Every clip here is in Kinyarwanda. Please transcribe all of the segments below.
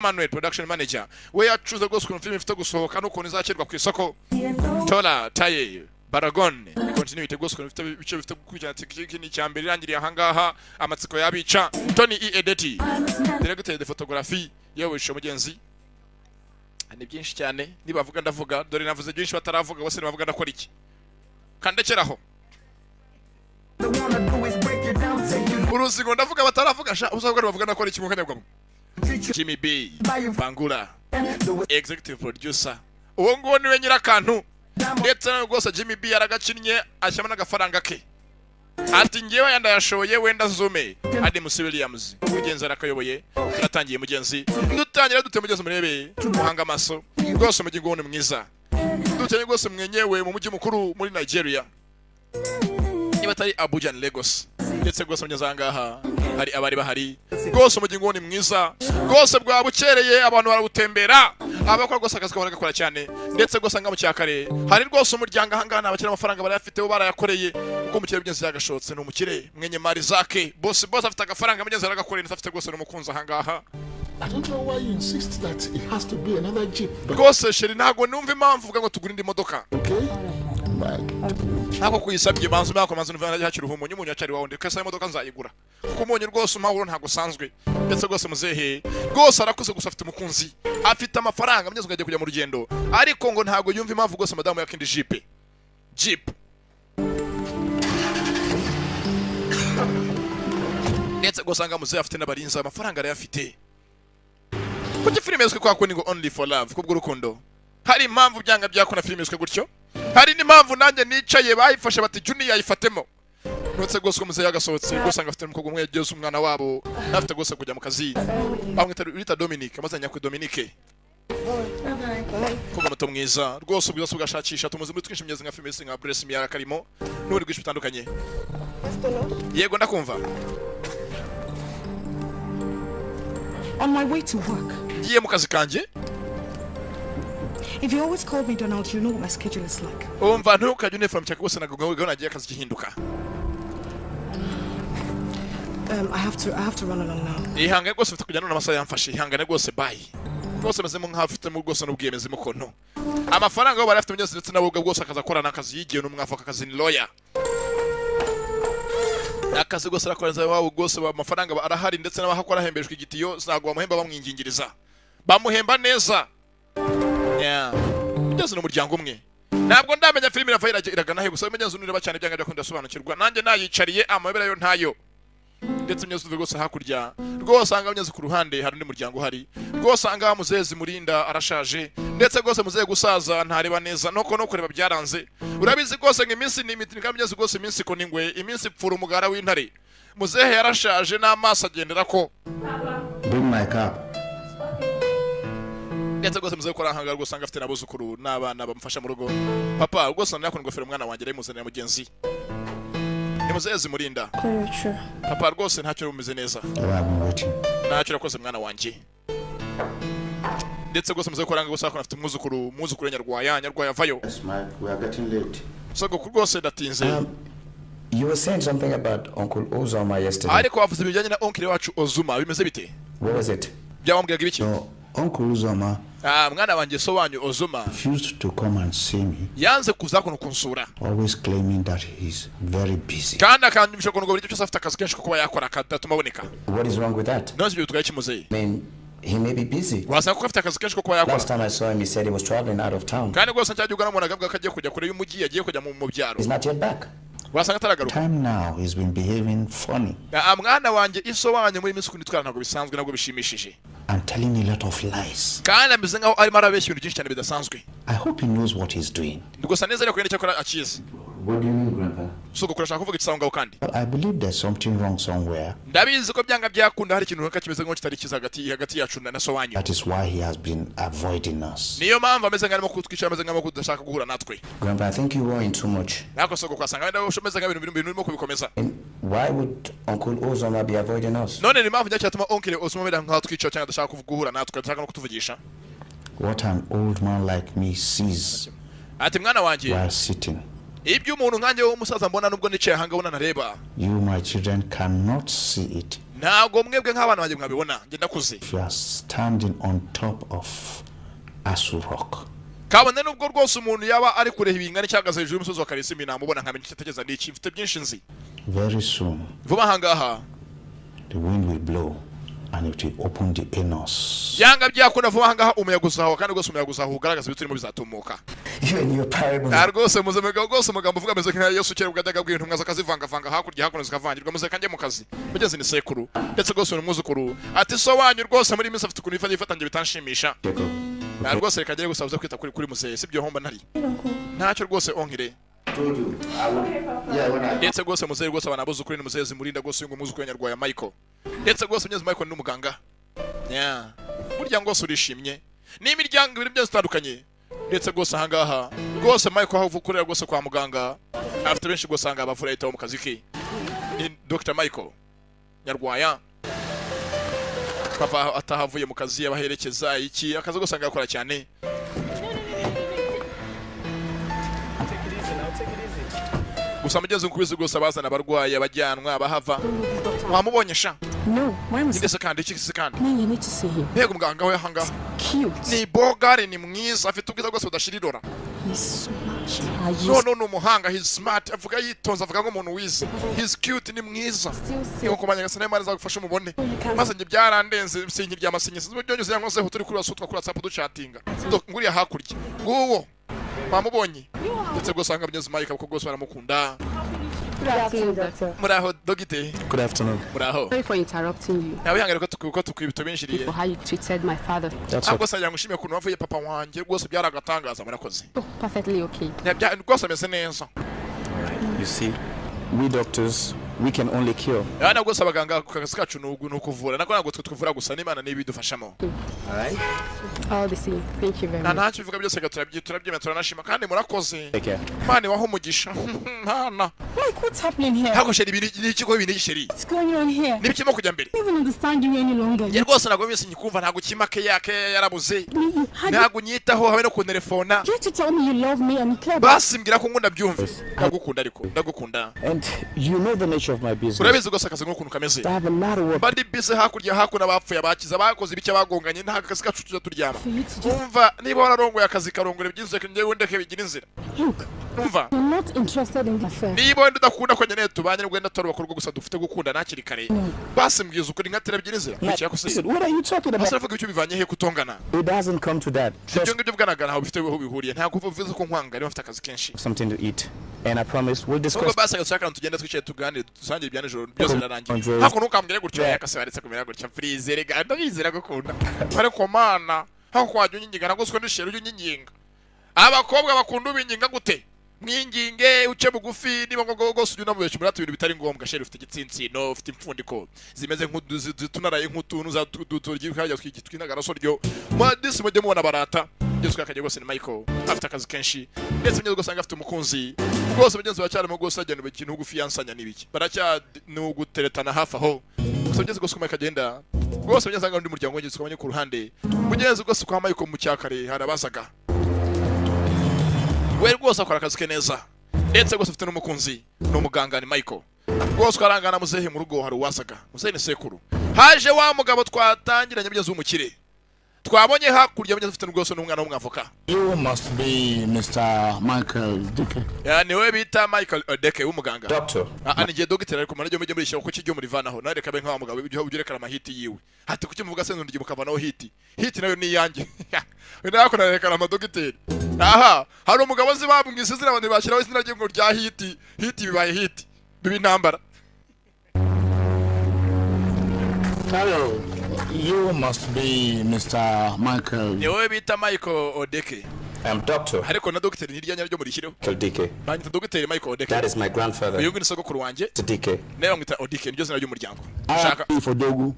Manuel, production manager, we yacuze rwose ukuntu filime ifite gusohoka n'ukuntu izakirwa ku isoko. Tola Taye Baragon continuity rwose ukuntu ifite ibice bifite gukurikirana. Iki ni icya mbere irangiriye ahangaha, amatsiko yabica. Tony E Edeti, directeur de photographie. Yewe mugenzi, ni byinshi cyane, nibavuga ndavuga. Dore navuze byinshi bataravuga bose, nibavuga ndakora iki kandekeraho uruzigo, ndavuga bataravuga sha, uzavuga bavuga ndakora iki mu kanyabwamo. Jimmy B Bangura, executive producer, uwo nguwo niwe nyirakantu. Ndetse nawe rwose Jimmy B yaragakinnye, ashyiramo n'agafaranga ke, ati ngewe aya ndayashoye, wenda zume. Adamus Williams mugenzi arakayoboye. Turatangiye mugenzi, dutangira dute mugenzi? Murebe, muhanga amaso rwose, umujyi nguwo ni mwiza. Dutanye rwose mwenyewe mu mujyi mukuru muri Nigeria, niba atari Abuja ni Lagos. Ndetse rwose mugeze ahangaha hari abari bahari rwose. Umujyi nguwo ni mwiza rwose, bwa bukereye, abantu barawutembera, abakora rwose akazi kabo baragakora cyane. Ndetse rwose ahangaha mu cyakare hari rwose umuryango ahangaha, ni abakire, amafaranga barayafite bo, barayakoreye. Kuko umukire mugenzi yagashotse, ni umukire mwenye mari zake, boss boss, afite agafaranga mugenzi, aragakoreye, ndetse afite rwose n'umukunzi ahangaha. I don't know why you insist that it has to be another Jeep. But Rwose chéri, ntabwo numva impamvu uvuga ngo tugure indi modoka. Okay. Mike. Ntabwo kuyisabye, banza umwaka, banza numva hakiri umunyu, umunyu acari wawe, ndetse imodoka nzayigura kuko umunyu rwose umahoro ntabwo usanzwe. Ndetse rwose muzehe rwose arakuze gusa afite umukunzi, afite amafaranga mugenzi, ngo agiye kujya mu rugendo, ariko ngo ntabwo yumva impamvu rwose madamu yakindi jeep. Ndetse rwose ahangaha muzehe afite n'abarinzi, amafaranga arayafite. Kuki filime izwi kwa kundi ngo "Only for Love", kubw'urukundo? Hari impamvu byanga byakunda filime izwi gutyo, hari n'impamvu nanjye nicaye bayifashe bati Junior yayifatemo. Ndetse rwose ko muzehe yagasohotse rwose, afite umukobwa umwe yageze umwana wabo, afite rwose kujya mu kazi, bamwita bita Dominique, amazina nyakuri Dominique, umukobwa muto mwiza rwose, ubwiza bugashakisha. Tumuzi muri twinshi mugeze nka filime nka Bless Me karimo n'ubundi bwinshi butandukanye. Yego, ndakumva. On my way to work. Ngiye mu kazi kanjye. If you always call me Donald, you know what my schedule is like. Umva, ntukajya uniform cyane rwose, ntabwo gahunda nagiye akazi gihinduka. I have to run along now. Ihangane rwose, mfite kujya none, amasaha yamfashe. Ihangane rwose, bye. Rwose mezemo nk'aho afitemo rwose n'ubwiyemezi mukono, amafaranga yo bari afite mugenzi, ndetse nawe ubwe rwose akaza akorana akazi yigiye n'umwavoka, akazi ni lawyer, akazi rwose arakoreza iwabo rwose, amafaranga arahari. Ndetse n'abahakora ahembeshwa igitiyo, ntabwo bamuhemba bamwingingiriza, bamuhemba neza. Yeah. Mugenzi ni umuryango umwe. Ntabwo ndamenya filime irava iragana he, gusa mugenzi unireba cyane byanga byakunda ndasobanukirwa, nanjye nayicariye, amayobera yo ntayo. Ndetse mugenzi rwose hakurya rwose ahangaha mugenzi ku ruhande hari undi muryango uhari rwose. Ahangaha muzehe Murinda arashaje, ndetse rwose muzehe gusaza ntareba neza, nuko no kureba byaranze. Urabizi rwose ngo iminsi ni imiti kandi mugenzi rwose iminsi ikona ingwe, iminsi ipfura umugara w'intare. Muzehe yarashaje n'amaso agendera ko. Bring my cup. Ndetse rwose muzehe ukora ahangaha rwose usanga afite n'abuzukuru n'abana bamufasha mu rugo. Papa rwose nakunda ingofero, umwana wanjye arayimuzanira. Mugenzi ni muzehe Zimurinda. Very true. Papa rwose ntacyo, bumeze neza. Oh, I've been waiting. Ntacyo, urakoze mwana wanjye. Ndetse rwose muzehe ukora ahangaha gusa afite umwuzukuru, umwuzukuru Nyarwaya. Nyarwaya avayo. Yes, Mike, we are getting late. Sogokuru rwose ndatinze. You were saying something about Uncle Ozoma yesterday. Ariko wavuze ibijyanye na oncle wacu Ozuma, bimeze bite? What was it? Byawambwiraga ibiki? No, Uncle Uzoma Ah, mwana wanjye, so wanyu Ozuma refused to come and see me, yanze kuza kuno kunsura, always claiming that he's very busy. kandi akanyumvisha ukuntu ngo buri gihe cyose afite akazi kenshi ko kuba yakora kadatuma aboneka. What is wrong with that? None se ibyo bitwaye iki, muzehe? I mean, he may be busy. Wasanga kuko afite akazi kenshi ko kuba yakora. Last time I saw him, he said he was traveling out of town. Kandi rwose ncyajya ugana umuntu akavuga ko agiye kujya kure y'umujyi, yagiye kujya mu byaro. He's not yet back. Wasanga ataragaruka. Time now, he's been behaving funny Ah, mwana wanjye, iso wanyu muri minsi ukuntu itwara ntabwo bisanzwe, ntabwo bishimishije. and telling a lot of lies. Kandi ameze nkaho arimo arabeshya ibintu byinshi cyane bidasanzwe. I hope he knows what he's doing. Gusa neza ariko icyo akora akizi. What do you mean, Grandpa? Sogokuru ashaka kuvuga iki ngaho kandi? But I believe there's something wrong somewhere. Ndabizi ko byanga byakunda hari ikintu runaka kimeze nkaho kitari cyiza hagati yacu na so wanyu. That is why he has been avoiding us. Niyo mpamvu ameze nkaho arimo kutwicara, ameze nkaho kudashaka guhura natwe. Grandpa, I think you worrying too much. Ariko sogokuru asanga wenda umeze nkaho ibintu birimo kubikomeza. And why would Uncle Ozoma be avoiding us? None ni impamvu cyatuma oncle Osuma amera nkaho twicara cyangwa adashaka guhura natwe, adashaka no kutuvugisha? What an old man like me sees Ati mwana wanjye, while sitting, ibyo umuntu nkanjye w'umusaza mbona nubwo nicaye ahanga ubona ntareba, you, my children, cannot see it. Ntabwo mwebwe nk'abana banjye mwabibona, njye ndakuze. If you are standing on top of Asu Rock, Kabone nubwo rwose umuntu yaba ari kure ibingana cyangwa hejuru y'umusozi wa Karisimbi, namubona nkamenya icyo atekereza n'iki. Mfite byinshi nzi. Very soon Vuba ahangaha the wind will blow and it will open the anus. Byanga byakunda, vuba ahangaha umuyaga uzahuha, kandi rwose umuyaga uzahuha ugaragaza ibiturimo bizatumuka. You and your parables. Ah, rwose muze rwose umugambo uvuga ameze nka Yesu kera ubwo yajyaga abwira intumwa zakazivangavanga hakurya hakuno zikavangirwa. Muze kanjye mu kazi. Mugeze ni sekuru, ndetse rwose ni umwuzukuru ati so wanyu rwose muri iyi minsi afite ukuntu yifata yifatanye bitanshimisha. Jacob, Ah, rwose reka ngere gusa uze kwita kuri muzehe, sibyo? Homba ntari ntacyo rwose onkire. Told you I would. Yeah, when I Ndetse rwose muzehe rwose abana abuzukuru ni muzehe zimurinda rwose uyu umwuzukuru nyarwaya Michael, ndetse rwose munyezi Michael ni umuganga. Yeah. Burya rwose urishimye n'imiryango ibintu byose bitandukanye. Ndetse rwose ahangaha rwose Michael aho ukorera rwose kwa muganga afite benshi rwose ahangaha bavura, yitaho mu kazi ke. Ni Dr Michael Nyarwaya, papa atahavuye mu kazi abaherekeza iki akazi rwose agakora cyane. Gusa mugeze kubizi rwose abazana abarwayi, abajyanwa, abahava. Wamubonye sha? No, why must Ndetse kandi iki se kandi? Man, you need to see him. Mbega umuganga we ahangaha! Cute. Ni bogare, ni mwiza, afite ubwiza bwose budashira irora. He's smart. Are you No, ni umuhanga, he's smart, avuga yitonze, avuga nk'umuntu wize. He's cute, ni mwiza. Still sick? Niyo kumanya gasa n'Imana izagufasha umubone. Maze njye byarandenze, sinkiryama, sinyisinzi uburyo nyuze yankozeho turi kuri wasutwa kuri WhatsApp duchatinga. Nguriya hakurya nguwo bamubonye, ndetse rwose ahanga mugenzi Mike kuko rwose baramukunda. Good afternoon, doctor. Muraho, dogite. Good afternoon. Muraho. Sorry for interrupting you. Nawe ihangane ko tukwibinjiriye. For how you treated my father. That's Ahubwo se ngira ngo ushime ukuntu wavuye papa wanjye, rwose byari agatangaza, murakoze. Oh, perfectly okay. Rwose ameze neza. You see, we doctors, we can only cure. Hano rwose abaganga ku kazi kacu ni ukuvura, nako ntabwo twe twuvura gusa, n'Imana niyo ibidufashamo. All right? All the same. Thank you very Nta much. ntacyo bivuga byose reka turabyemera, turanashima kandi murakoze. Take care. Imana ibahe umugisha ntana. Mike, what's happening here? Ntabwo chéri, ibintu ni ikigo, ibintu chéri. What's going on here? N'ibikirimo kujya mbere? I don't even understand you any longer. Njye rwose ntabwo mbese nyikumva, ntabwo ukima keya keya yarabuze. You had Ntabwo unyitaho habe no kuntelefona. you to tell me you love me and you care about Basi mbwira ko nkunda byumve, ndagukunda, ariko ndagukunda. And you know the nature of my business. Urabizi rwose akazi nk'ukuntu kameze. I have a lot of work. Bandi bise hakurya hakuno, abapfuye, abakiza, bakoze ibiki, abagonganye, nta kazi kacu tujya turyama. for you to just Umva, niba wararongoye akazi karongora ibyiza, njyewe ndeke bigira inzira. Look. Umva. You're not interested in the affair. Niba wenda udakunda ko nkeneye tubanye, wenda turubaka urugo gusa dufite gukunda hakiri kare, basi mbwiza ukuri nkatira bigira inzira. Bikira ko se? Listen, what are you talking Basi about? uravuga ibyo bivanye he kutongana? It doesn't come to that. Ibyo Just ngibyo bwanaga ntaho bifite aho bihuriye, ntabwo uvuze ko nkwanga niba mfite akazi kenshi. something to eat. And I promise we'll Nubwo discuss. basi agashaka ahantu tugenda twicaye tuganire, dusangire ibya nijoro, byose birarangiye. Andrew. Ntabwo ntukambwire gutyo. Yeah. Yakase baretse kumera gutya, please, rega ndabizera gukunda, ariko mana aho wajya unyinginga naguswe ndishera ujya unyinginga. Abakobwa bakunda ubinginga gute? Mwinginge uce bugufi, niba ngombwa rwose ujya unamubeshya umurate ibintu bitari ngombwa. Chéri, ufite igitsinsino, ufite impfundiko zimeze nk'utunaraye nk'utuntu za tw'intagarasoryo disi mujye mubona barata ngeze akajya rwose. Ni Michael, afite akazi kenshi, ndetse mugenzi ugasanga afite umukunzi rwose. Mugenzi baracyarimo rwose bagenda mu kintu gufiyansanya n'ibiki, baracya ni uguteretana hafi aho gusa. Mugenzi rwose uko Michael agenda rwose, mugenzi usanga undi muryango wongeze ukabonye ku ruhande. Mugenzi rwose kwa Michael mu cyakare harabazaga we rwose akora akazi ke neza, ndetse rwose afite n'umukunzi, ni umuganga, ni Michael. Rwose ukarangana muzehe mu rugo hari uwazaga, muzehe ni sekuru. Haje wa mugabo twatangiranye, mugenzi w'umukire twabonye hakurya, mugenzi ufite rwose n'umwana w'umwavoka. You must be Mr. Michael Dicke. Ya, ni we bita Michael Odeke w'umuganga? Doctor. Ah, ni gihe dogiteri, ariko manajye mujye murishyira kuki ijyo murivanaho nawe reka be nka wa mugabo ujye urekana amahiti yiwe hati kuki muvuga se ndundi mukavanaho hiti hiti nayo ni iyanjye nawe narekana amadogiteri. Aha hari umugabo nzi bamwise izina, abantu bashyiraho izina rye ngo rya hiti hiti, bibaye hiti biba intambara. Hello. You must be Mr. Michael. Ni wowe bita Michael Odeke? I'm doctor. Ariko na dogiteri ni irya nyaryo murishyireho. Michael Dike. Banyita dogiteri Michael Odeke. That is my grandfather. Uyu nguyu ni sogokuru wanjye. Mr. Dike. Nawe bamwita Odeke, niryo zina ry'umuryango. I Shaka am for Dogu,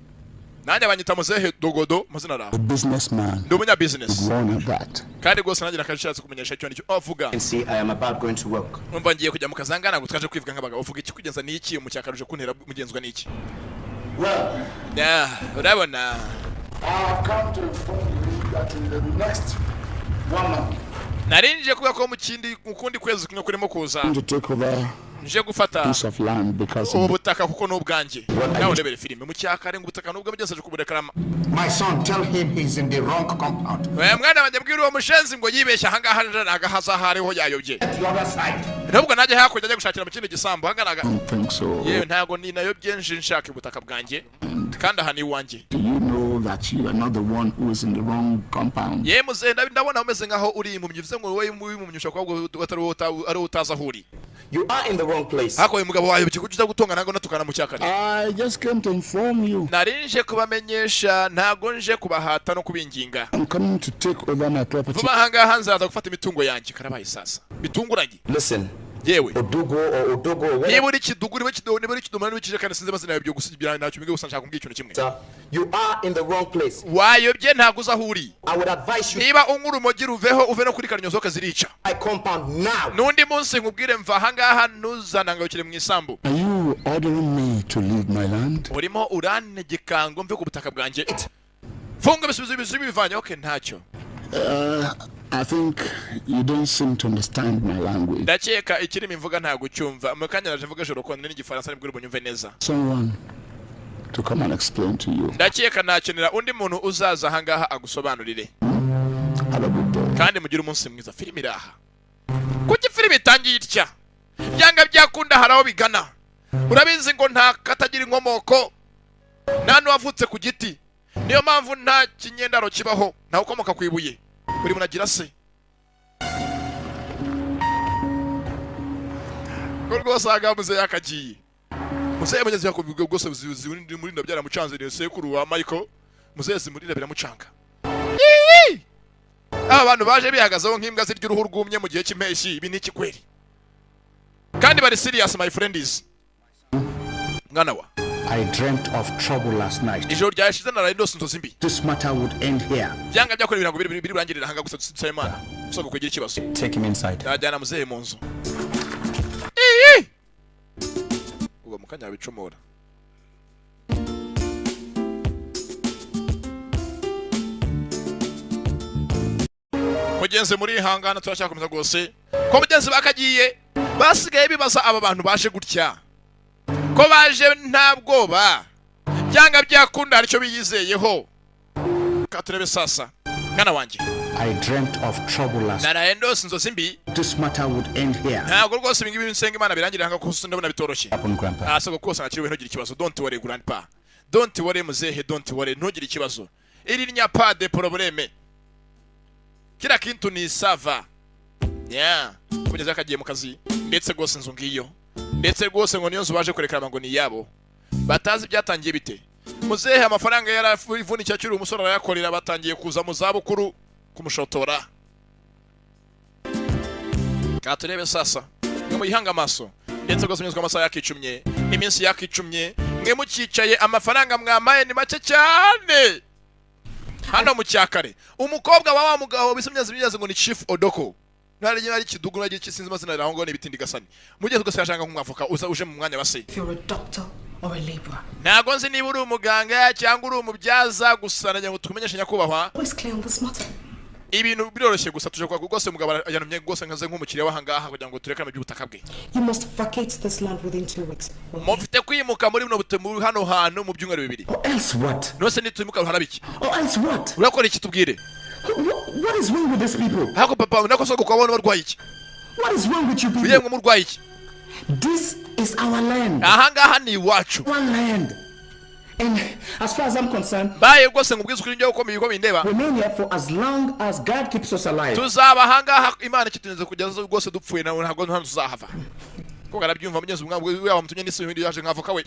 nanjye banyita muzehe Dogodo, amazina araho. a businessman. Ndi umunyabusiness. One of that. Kandi rwose nanjye nakashatse kumenyesha icyo nicyo avuga. And see, I am about going to work. Umva, ngiye kujya mu kazangana ngo twaje kwivuga nk'abagabo. Uvuga iki kugenza n'iki mu cyakaruje kuntera mugenzwa n'iki? Well, Yeah, urabona. I have come to inform you that in the next one month, Narinjiye kuvuga ko mu kindi mu kundi kwezi kumwe kurimo kuza I'm to take over Nje gufata piece of land because ubu butaka kuko ni ubwanjye. Nawe urebere filime mu cyakare ngo ubutaka nubwo byose aje kuburekarama. My son, tell him he's in the wrong compound. Oya mwana wanjye, bwira uwo mushenzi ngo yibeshye ahangaha ntago ahazaha hariho yayobye. The other side. Nubwo najya hakurya ajya gushakira mu kindi gisambu ahanganaga. I don't think so. Yewe ntago ni nayobye, nje nshaka ubutaka bwanjye kandi aha ni iwanjye. Do you know that you are not the one who is in the wrong compound? Ye muzehe, ndabona umeze nkaho uri impumyi, bivuze ngo wowe impumyi ushobora kuba atari wowe ari wowe utazi aho uri. You are in the wrong place. Ariko uyu mugabo wayobye, kuki uza gutonga ntago natukana mu cyakare? I just came to inform you. Nari nje kubamenyesha, ntago nje kubahata no kubinginga. I'm coming to take over my property. Vuba ahangaha nzaza gufata imitungo yanjye. Karabaye sasa, bitunguranye. Listen, Yewe, Odugo or Odogo or niba whatever, uri kiduguri we kido, niba uri kidumana n'ibikije sinzi amazina yawe byo gusa ibyo ntacyo mbwiye, gusa nshaka kumbwira ikintu kimwe. sir, you are in the wrong place. Wayobye, ntago uzi aho uri. I would advise you Niba unywa urumogi ruveho, uve no kuri karnyozoka zirica. my compound now. N'undi munsi nkubwire, mva ahangaha ntuzanangayukire mu isambu. Are you ordering me to leave my land? Urimo urantegeka ngo mve ku butaka bwanjye? Funga ibisubizo ibisubizo bivanye. Okay, ntacyo. I think you don't seem to understand my language. Ndakeka ikirimi mvuga ntabwo ucyumva. Mu kanya naje mvuga ijoro konde n'igifaransa nibwo uri bunyumve neza. Someone to come and explain to you. Ndakeka nakenera undi muntu uzaza ahangaha agusobanurire. Have a good day. Kandi mugire umunsi mwiza. Filime iraha. Kuki filime itangiye itya? Byanga byakunda hari aho bigana. Urabizi ngo nta katagira inkomoko, nta n'uwavutse ku giti, niyo mpamvu nta kinyendaro kibaho, ntawe ukomoka ku ibuye, buri muntu agira se. Ko rwose ahangaha muzehe yakagiye, muzehe mugezi yakubwiye rwose zimurinda byaramucanze, ni sekuru wa Michael. Muzehe zimurinda biramucanga. Yii! Aba bantu baje bihagazeho nk'imbwa zirya uruhu rwumye mu gihe cy'impeshyi. Ibi ni iki kweri? Kandi bari serious, my friends. Mwana wa I dreamt of trouble last night. Ijoro ryashize naraye ndose inzozi mbi. This matter would end here. Byanga byakora ibirango biri burangirira ahanga gusa. Dusaba Imana gusa kugira ikibazo. Take him inside. Najyana muzehe mu nzu. Iyi! Ubwo mu kanya bicumura. Mugenzi muri ihangana, turacyakomeza rwose. Ko mugenzi bakagiye basigaye bibaza aba bantu baje gutya, ko baje nta bwoba, byanga byakunda hari icyo biyizeyeho. Ka turebe sasa. Mwana wanjye, I dreamt of trouble last naraye ndose inzozi mbi. This matter would end here. Ntabwo rwose ibi ngibi nsenga Imana birangirira hanga kuko ndabona bitoroshye. Happen, Grandpa. Ah, soko kose nakiriwe, ntugire ikibazo. Don't worry, grandpa, don't worry muzehe, don't worry, ntugire ikibazo. Iri n'y a pas de problème, kila kintu ni ça va. Yeah, kugeza akagiye mu kazi. Ndetse rwose inzu ngiyo, ndetse rwose ngo niyo nzu baje kurekarama ngo ni iyabo, batazi byatangiye bite. Muzehe amafaranga yaravunikiye akiri umusore arayakorera, batangiye kuza mu zabukuru kumushotora. Ka turebe sasa, mwe muyihanga amaso. Ndetse rwose munyuzwe amasaha yakicumye, iminsi yakicumye, mwe mucyicaye, amafaranga mwamaye ni make cyane. Hano mu cyakare umukobwa wa wa mugabo bisomye bimeze ngo ni Chief Odoko, ntari ari kidugu nari kisinzi amazina aho ngo ni ibitindi gasani. Mugeze rwose yashanga nk'umwavoka uza uje mu mwanya wa se. If you're a doctor or a laborer. Ntago nzi niba uri umuganga cyangwa uri umubyaza, gusa nagira ngo tukumenyeshe nyakubahwa. Always clear on this matter. Ibintu biroroshye, gusa tuje kwa rwose umugabo yanumye rwose nkaze nk'umukiriya w'ahangaha kugira ngo turekane iby'ubutaka bwe. You must vacate this land within 2 weeks. Mufite kwimuka muri buno muri hano hantu mu byumweru 2. Or else what? Nose nitwimuka haraba iki? Or else what? Urakora iki? Tubwire. What is wrong with these people? Hako papa nako soko kwa bona barwaye iki? What is wrong with you people? Yemwe murwaye iki? This is our land. Ahangaha ni iwacu. Our land. And as far as I'm concerned, Baye rwose ngubwize ukuri njyewe uko bindeba. remain here for as long as God keeps us alive. Tuzaba ahangaha Imana ikitunze kugeza rwose dupfuye, nawe ntabwo hano tuzahava. Kuko arabyumva mugenzi umwami we wamutumye n'isi ibindi yaje nk'avoka we.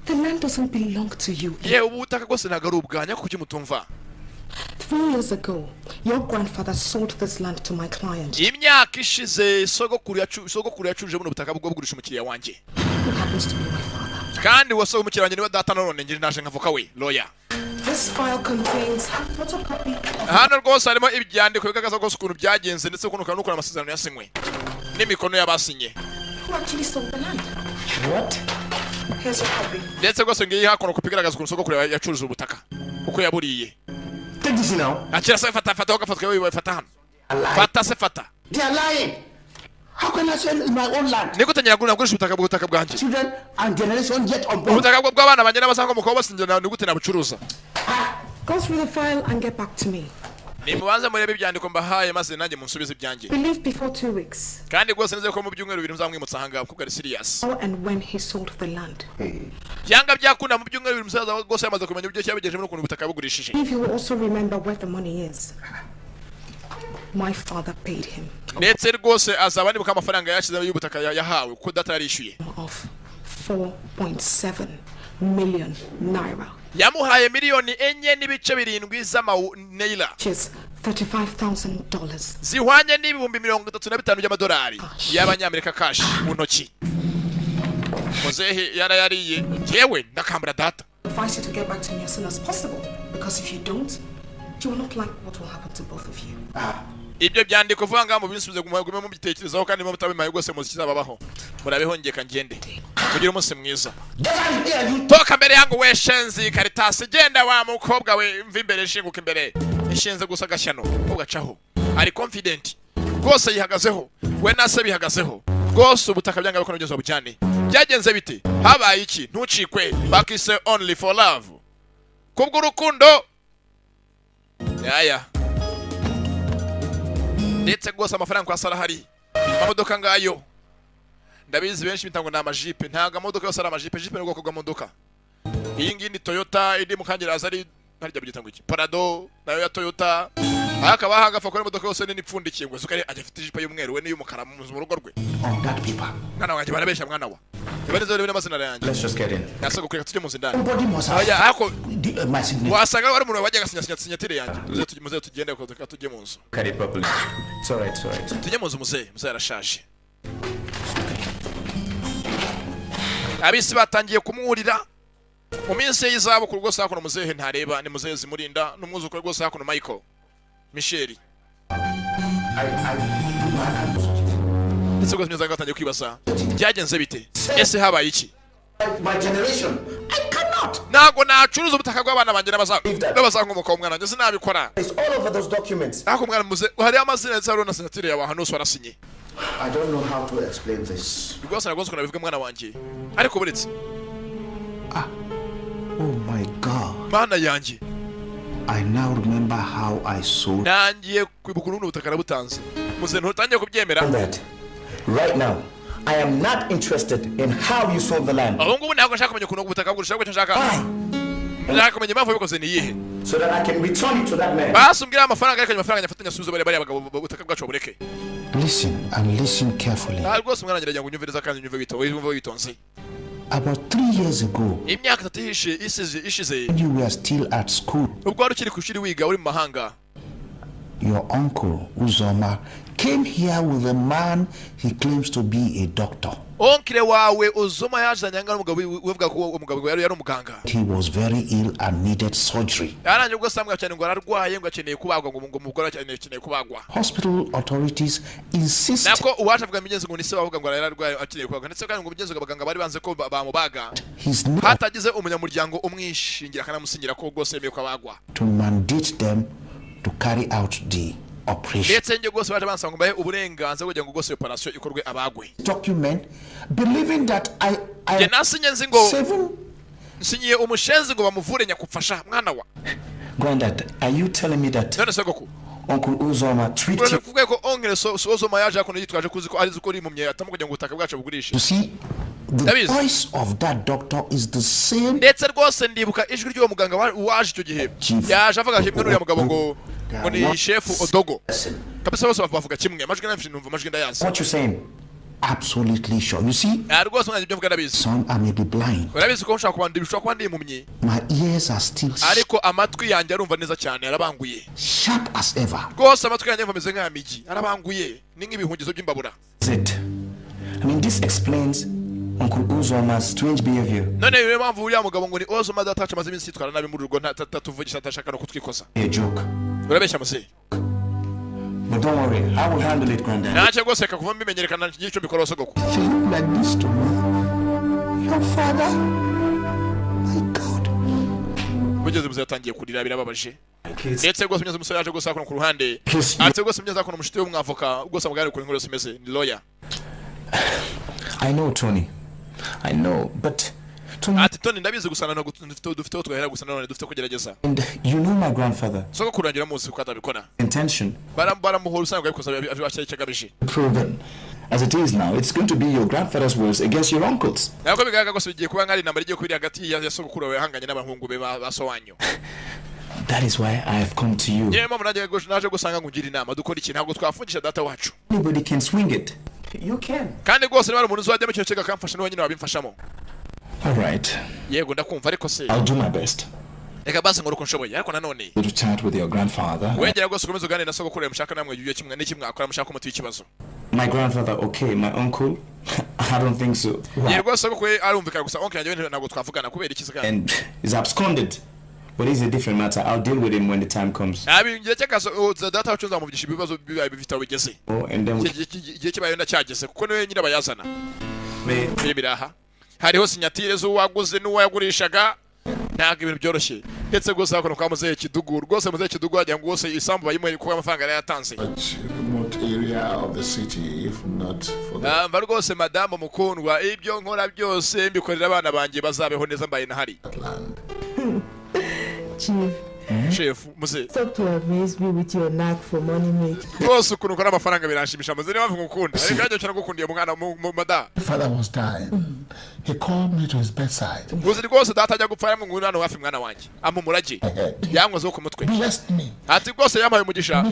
The land doesn't belong to you. Yewe, ubu butaka rwose ntabwo ari ubwanya, kuki mutumva? 3 years ago, your grandfather sold this land to my client, Imyaka ishize sogokuru yacuruje buno butaka bwo bugurisha umukiriya wanjye, who happens to be my father. Kandi uwo umukiriya wanjye niwe data. None njye naje nk'avoka we, lawyer. This file contains a photocopy of Hano rwose harimo ibyandiko bigaragaza rwose ukuntu byagenze, ndetse ukuntu n'ukuntu amasezerano yasinywe n'imikono y'abasinye. who actually sold the land. What? Here's your copy. Ndetse rwose ngiyi hakuno kopi igaragaza ukuntu sogokuru yacuruje ubutaka uko yaburiye. Take this now. Akira se, fata, fata, ugafatwa wewe, fata hano. Lying. Fata se, fata. They are lying. How can I sell my own land? Ni gute nagurisha ubutaka bwanjye? Children and generation yet unborn. Ubutaka bw'abana banjye n'abazakomokaho bose ni gute nabucuruza? Go through the file and get back to me. Nimubanze murebe ibyandiko mbahaye maze nanjye munsubize ibyanjye. Believe before 2 weeks. Kandi rwose nizeye ko mu byumweru 2 muzamwimutsa ahangaha kuko ari serious. How and when he sold the land. Byanga byakunda mu byumweru 2 musaza rwose yamaze kumenya uburyo cyabigejeje n'ukuntu ubutaka bugurishije. If you will also remember where the money is. My father paid him. Ndetse rwose azaba nibuka amafaranga yashize y'ubutaka yahawe kuko data yarishyuye. Of 4.7 million naira. Yamuhaye miliyoni 4.7 z'amaneira. Which is $35,000. Zihwanye n'ibihumbi 35 by'amadolari y'abanyamerika cash mu ntoki. Muzehe yarayariye yewe ndakambura data. Advise you to get back to me as soon as possible, because if you don't, you will not like what will happen to both of you. Ibyo byandiko vuga ngaho mubisubize gume mubitekerezaho kandi mutabimaye rwose muzikizababaho. Murabeho ngeka ngende. Kugira umunsi mwiza. Toka mbere yangu we shenzi Caritas, genda wa mukobwa we, mva imbere shinguka imbere. Ishenze gusa gashyano ugacaho. Ari confident. Rwose yihagazeho. We nase bihagazeho. Rwose ubutaka byanga bikono byose bujyane. Byagenze bite? Habaye iki? Ntucikwe. Bakise only for love. Kubwo urukundo. Yaya. Ndetse rwose amafaranga kwa Sara hari. Amamodoka ngayo. Ndabizi benshi bitango na amajipe, ntago amamodoka yose ari amajipe, jipe ni ubwoko bw'amamodoka. Iyi ngiyi ni Toyota indi mukangiraza ari harya byita ngo iki? Prado nayo ya Toyota. Akaba hagafa ko imodoka yose nini ipfundikiye ngo sukari ajya afite ijipe y'umweru we n'iy'umukara mu rugo rwe. On that paper. Mwana wanjye barabesha mwana wa. Ibaneze rero n'amazina yanjye. Let's just get in. Nasabwa kureka tujye mu nzu ndani. Somebody must have Oya, my signature. Wasanga ari umuntu wajyaga asinya sinyatire yanjye. Muze tugende ko tujye mu nzu. Look at it properly. It's all right, it's all right. Tujye mu nzu muzehe, muzehe arashaje. Abisi batangiye kumwurira. Mu minsi y'izabukuru rwose hakuno muzehe ntareba, ni muzehe zimurinda n'umwuzukuru rwose hakuno Michael Michel. Ndetse rwose mwiza batangiye kwibaza byagenze bite? Ese habaye iki? My generation. I cannot. Ntago nacuruza ubutaka bw'abana banjye n'abazankomokaho umwana wanjye sinabikora. It's all over those documents. Ariko mwana muze hari amazina ndetse hariho na sinyatire yawe ahantu hose warasinye. I don't know how to explain this. Rwose ntabwo nzi ukuntu nabivuga mwana wanjye. Ariko buretse. Oh my God. Mana yanjye. I now remember how I sold. Nangiye kwibuka ukuntu ubutaka nabutanze. Muze ntutangiye kubyemera. Right now, I am not interested in how you sold the land. Ubu ngubu ntabwo nshaka kumenya ukuntu ubutaka bugurisha, ahubwo icyo nshaka. Nshaka kumenya impamvu wabikoze ni iyihe. So that I can return it to that man. Basi umbwire amafaranga ariko amafaranga nyafatanya asubize bariya bagabo ubutaka bwacu babureke. Listen and listen carefully. Ah rwose umwana ngira ngo unyumvirize kandi unyumve witonze. About 3 years ago, Imyaka 3 ishize, when you were still at school, ubwo wari ukiri ku ishuri wiga uri mu mahanga, your uncle Uzoma came here with a man he claims to be a doctor. Onkire wawe Uzoma yazanye angana umugabo uvuga ko umugabo yari umuganga. He was very ill and needed surgery. Yaranje ubwo samwa cyane ngo ararwaye ngo akeneye kubagwa ngo umugore akeneye kubagwa. Hospital authorities insist. Nako uwaje avuga imigenzo ngo nise bavuga ngo ararwaye akeneye kubagwa, ndetse kandi ngo imigenzo abaganga bari banze ko bamubaga. Hatagize umunyamuryango umwishingira akanamusinyira ko rwose yemeye kubagwa. To mandate them to carry out the operation. Ndetse nge rwose baje bansanga ngo mbahe uburenganzira kugira ngo rwose operation ikorwe abagwe. Document believing that I nge nasinye nzi ngo nsinyiye umushenzi ngo bamuvure nyakupfasha mwana wa. Granddad, are you telling me that none sogoko Uncle Uzoma treated you? Kuvuga ko Uncle Uzoma yaje akono yitwaje kuzi ko arizi ko uri impumyi atama kugira ngo ubutaka bwacu bugurishe. You see, the voice of that doctor is the same. Ndetse rwose ndibuka ijwi ry'uwo muganga waje icyo gihe. Yaje avuga kimwe n'uriya mugabo ngo ni chef Odogo. Kabisa bose bavuga kimwe. Amajwi nafishe numva amajwi ndayazi. What you saying? Absolutely sure. You see? Rwose mwana ibyo mvuga ndabizi. Son, I may be blind. Urabizi ko nshaka kuba ndibishobora kuba ndi impumyi. My ears are still ariko amatwi yanjye arumva neza cyane arabanguye. Sharp as ever. Rwose amatwi yanjye ameze nk'amigi arabanguye ni nk'ibihungizo by'imbabura. It. I mean, this explains Uncle Uzoma's strange behavior. None niyo mpamvu uriya mugabo ngo ni Ozoma datacu amaze iminsi yitwara nabi muri rugo ntatuvugisha atashaka no kutwikoza. A joke. Urabeshya muzehe. But don't worry, I will handle it, Granddad. Ntacyo rwose reka kuva mbimenyerekana n'icyo mbikora sogoko. Think like this to me. Your father, my God. Mugeze muzehe atangiye kurira birababaje. Ndetse rwose mugeze umusore yaje gusa hakuno ku ruhande. Ati rwose mugeze hakuno umushuti w'umwavoka rwose amugane kuri inkuru yose imeze ni lawyer. I know, Tony. I know, but Tony, Ati Tony, ndabizi, gusa nanone dufite aho twahera, gusa nanone dufite kugerageza. And you know my grandfather. Sogokuru wanjye uramuzi kuko atabikora. Intention Baramuhora usanga abikoze ashyira icyo agamije. proven. As it is now, it's going to be your grandfather's words against your uncle's. Ntabwo bigaragara rwose, bigiye kuba nk'ari intambara igiye kubiri hagati ya sogokuru wawe ahanganye n'abahungu be ba so wanyu. That is why I have come to you. Niyo mpamvu nanjye naje gusanga ngo ungire inama dukora iki. Ntabwo twafungisha data wacu. Anybody can swing it. You can. Kandi rwose niba hari umuntu uzajya mu kintu cye akamfasha, niwe nyine wabimfashamo. All right. Yego, ndakumva, ariko se I'll do my best. Reka basi nkore uko nshoboye, ariko nanone To chat with your grandfather. wegera rwose ukomeze uganire na sogokuru wawe, mushaka namwe ibyo kimwe n'iki mwakora mushaka umuti w'ikibazo. My grandfather, okay. My uncle, I don't think so. Yego rwose, sogokuru we arumvikana, gusa oncle yanjye we ntabwo twavugana. Kubera iki se kandi? And is absconded. But it's a different matter. I'll deal with him when the time comes. Nabi ngiye cyakaso data wacu nzamuvugisha ibibazo bibaye bifite aho bigeze. Oh, and then we Igihe kibaye ndacyageze, kuko niwe nyirabayazana. may Filime iri aha, hariho sinyatire z'uwaguze n'uwayagurishaga. Ntabwo ibintu byoroshye, ndetse rwose hakuno kwa muzehe Kidugu, rwose muzehe Kidugu wagira ngo rwose isambu bayimuhe kuko amafaranga yari yatanze. Remote area of the city, if not for the Mva rwose madamu mukundwa, ibyo nkora byose mbikorera abana banjye bazabeho neza mbaye nahari. Chief, Chef muzehe. stop to amaze me with your knack for money making. Rwose ukuntu ukora amafaranga biranshimisha muzehe, niyo mpamvu ngukunda, ariko nanjye nshobora mwana mu madamu. Father was dying. He called me to his bedside. Uzi rwose data ajya gupfa yaramwungura hano hafi, mwana wanjye, ampa umurage, yankozeho ku mutwe. Blessed me. Ati rwose yampaye umugisha,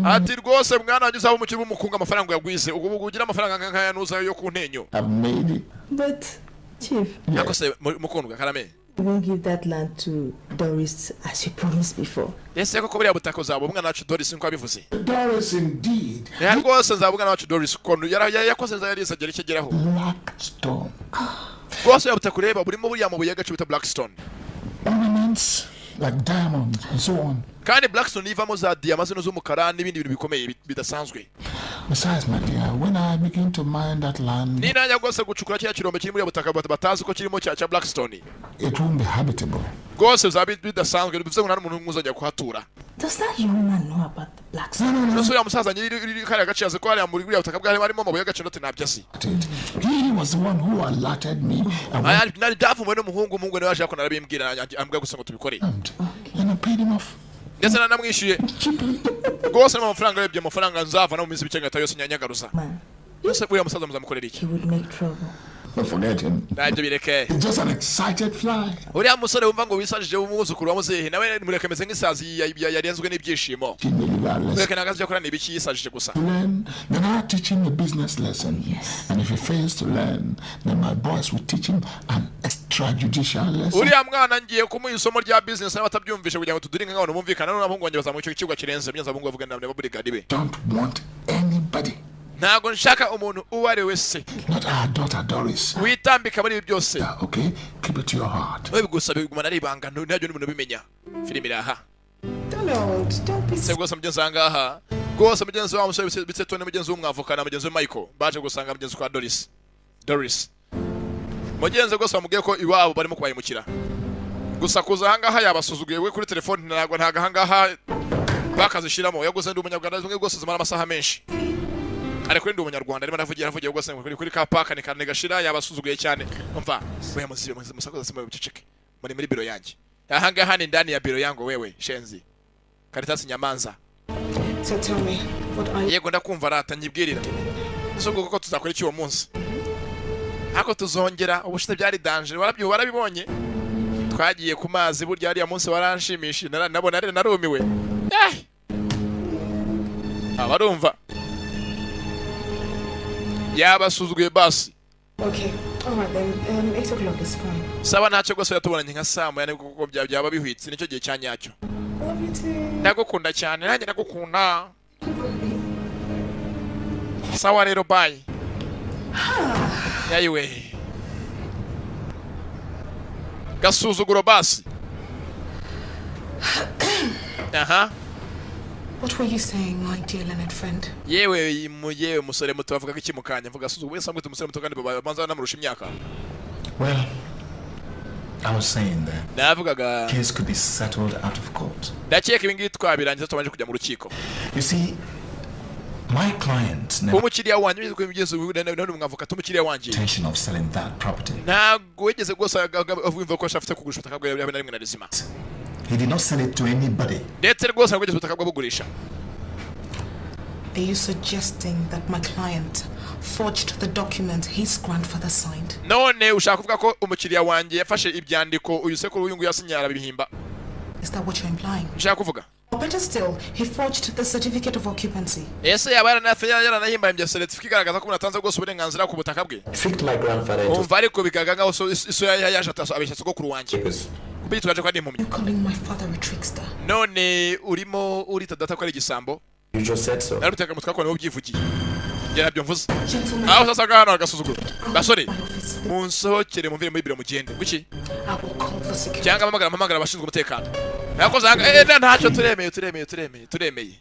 ati rwose mwana wanjye uzaba umukire w'umukungu, amafaranga uyagwize, ubwo ugira amafaranga nk'aya nuza yo ku ntenyo. I've made it. But, Chief, Ariko se mukundwa karame, you won't give that land to Doris as you promised before. Ese koko buriya butaka uzaba umwana wacu Doris nkuko wabivuze? Doris indeed. Ya rwose nzaba umwana wacu Doris, ukuntu yakoze nza yarize agera icyo ageraho. Blackstone. Rwose buriya butaka ureba burimo buriya mabuye y'agaciro bita Blackstone. Ornaments like diamonds and so on. Kandi Blackstone ivamo za diyama zino z'umukara n'ibindi bintu bikomeye bidasanzwe. Besides, my dear, when I begin to mine that land, Ninajya rwose gucukura kiriya kirombe kiri muri butaka batazi ko kirimo cya Blackstone, it won't be habitable. Rwose bizaba bidasanzwe, bivuze ngo nta n'umuntu n'umwe uzajya kuhatura. Does that young man know about the black stone? None se uriya musaza nyiri iri kariya gace azi ko hariya muri buriya butaka bwari harimo amabuye y'agaciro? Ati ntabyo azi. He was the one who alerted me. And, Aya, nari byavumbuwe n'umuhungu, umuhungu niwe yaje, ariko narabimbwira ambwira gusa ngo tubikore. And I paid him off. Ndetse nanamwishyuye rwose n'amafaranga. Urebye amafaranga nzavana mu minsi mike ngahita yose nyanyagaruza. Ese uriya musaza muzamukorera iki? He would make trouble. Don't forget him. Ntabyo, bireke. He's just an excited fly. Uriya musore wumva ngo wisajije w'umwuzukuru wa muzehe nawe mureke, ameze nk'isazi yarenzwe n'ibyishimo. Mureke, ntabwo azi ibyo akora ni ibiki, yisajije gusa. To learn, then I'll teach him a business lesson. Yes. And if he fails to learn, then my boys will teach him an extrajudicial lesson. Uriya mwana ngiye kumuha isomo rya business nawe atabyumvishe, kugira ngo tuduringe nk'abantu bumvikana, noneho abahungu banjye bazamuha icyo kibuga kirenze byanze. Abahungu bavuga na bodyguard be. Don't want anybody, Ntabwo nshaka umuntu uwo ari we wese not our daughter Doris. witambika muri ibi byose. Okay? Keep it to your heart. We gusa bigumana ari ibanga, ntihagire n'umuntu ubimenya. Filime iri aha. Donald, don't be Se rwose mugenzi aha ngaha rwose mugenzi wa musore bitse Tony, mugenzi w'umwavoka na mugenzi we Michael baje gusanga mugenzi kwa Doris. Doris mugenzi rwose bamubwiye ko iwabo barimo kubahemukira, gusa kuza aha ngaha yabasuzuguye we kuri telefone. Ntabwo aha ngaha bakazishyiramo yaguze. Ndi umunyarwanda zimwe rwose zimara amasaha menshi, ariko ndi umunyarwanda arimo aravugira aravugira rwose kuri ka paka ni kane gashira, yabasuzuguye cyane. Umva we muzibe musakuza sima, buceceke muri biro yanjye. Aha ngaha ni ndani ya biro yangu. Wewe shenzi Karitasi Nyamanza. So tell me, what are you Yego, ndakumva rata, nyibwirira. Ese ubwo koko tuzakora iki uwo munsi? Ariko tuzongera, ubushize byari danger, warabibonye twagiye ku mazi burya hariya munsi waranshimishije, nabona rero narumiwe. Abarumva yabasuzuguye basi. Okay, all right then. 8 o'clock is fine. Saba ntacyo rwose, yatubonanye nka saa moya nibwo kuko byaba bihwitse, nicyo gihe cya nyacyo. Love you too. Ndagukunda cyane. Nanjye ndagukunda. Sawa rero, bye. Yayiwe gasuzuguro basi aha. What were you saying, my dear Leonard friend? Yewe yewe musore muto, bavuga ko iki mu kanya mvuga suzuguro wese amwita umusore muto kandi babanza banamurusha imyaka. Well, I was saying that Navugaga case could be settled out of court. Ndakeka ibi ngibi twabirangiza tubanje kujya mu rukiko. You see, My client never Umukiriya wanjye wigeze kubigeza none umwavoka umukiriya wanjye intention of selling that property. Ntabwo wigeze rwose wumva ko afite kugurisha ubutaka bwe na rimwe na rizima. He did not sell it to anybody. Ndetse rwose ntabwo wigeze ubutaka bwe bugurisha. Are you suggesting that my client forged the document his grandfather signed? None ushaka kuvuga ko umukiriya wanjye yafashe ibyandiko uyu sekuru w'uyu nguyu yasinye arabihimba? Is that what you're implying? Ushaka kuvuga? Or better still, he forged the certificate of occupancy. Ese yaba yaranahimbye ibya certificate igaragaza ko umuntu atanze rwose uburenganzira ku butaka bwe? Tricked my grandfather into Umva, ariko bigaragara nkaho iso yaje abeshya sogokuru wanjye papers. Kuko yitwaje ko ari impumyi. You're calling my father a trickster. None urimo urita data ko ari igisambo? You just said so. Naruteka mutwe ko niwo ubyivugiye, njye nabyo mvuze. Gentlemen, Aho sasa hano agasuzuguro, basore, my office. munsohokere mumvire muri biro mugende kuki? I will call the security. Cyangwa mpamagara abashinzwe umutekano. Nakoze aha ntacyo, turemeye, turemeye, turemeye, turemeye,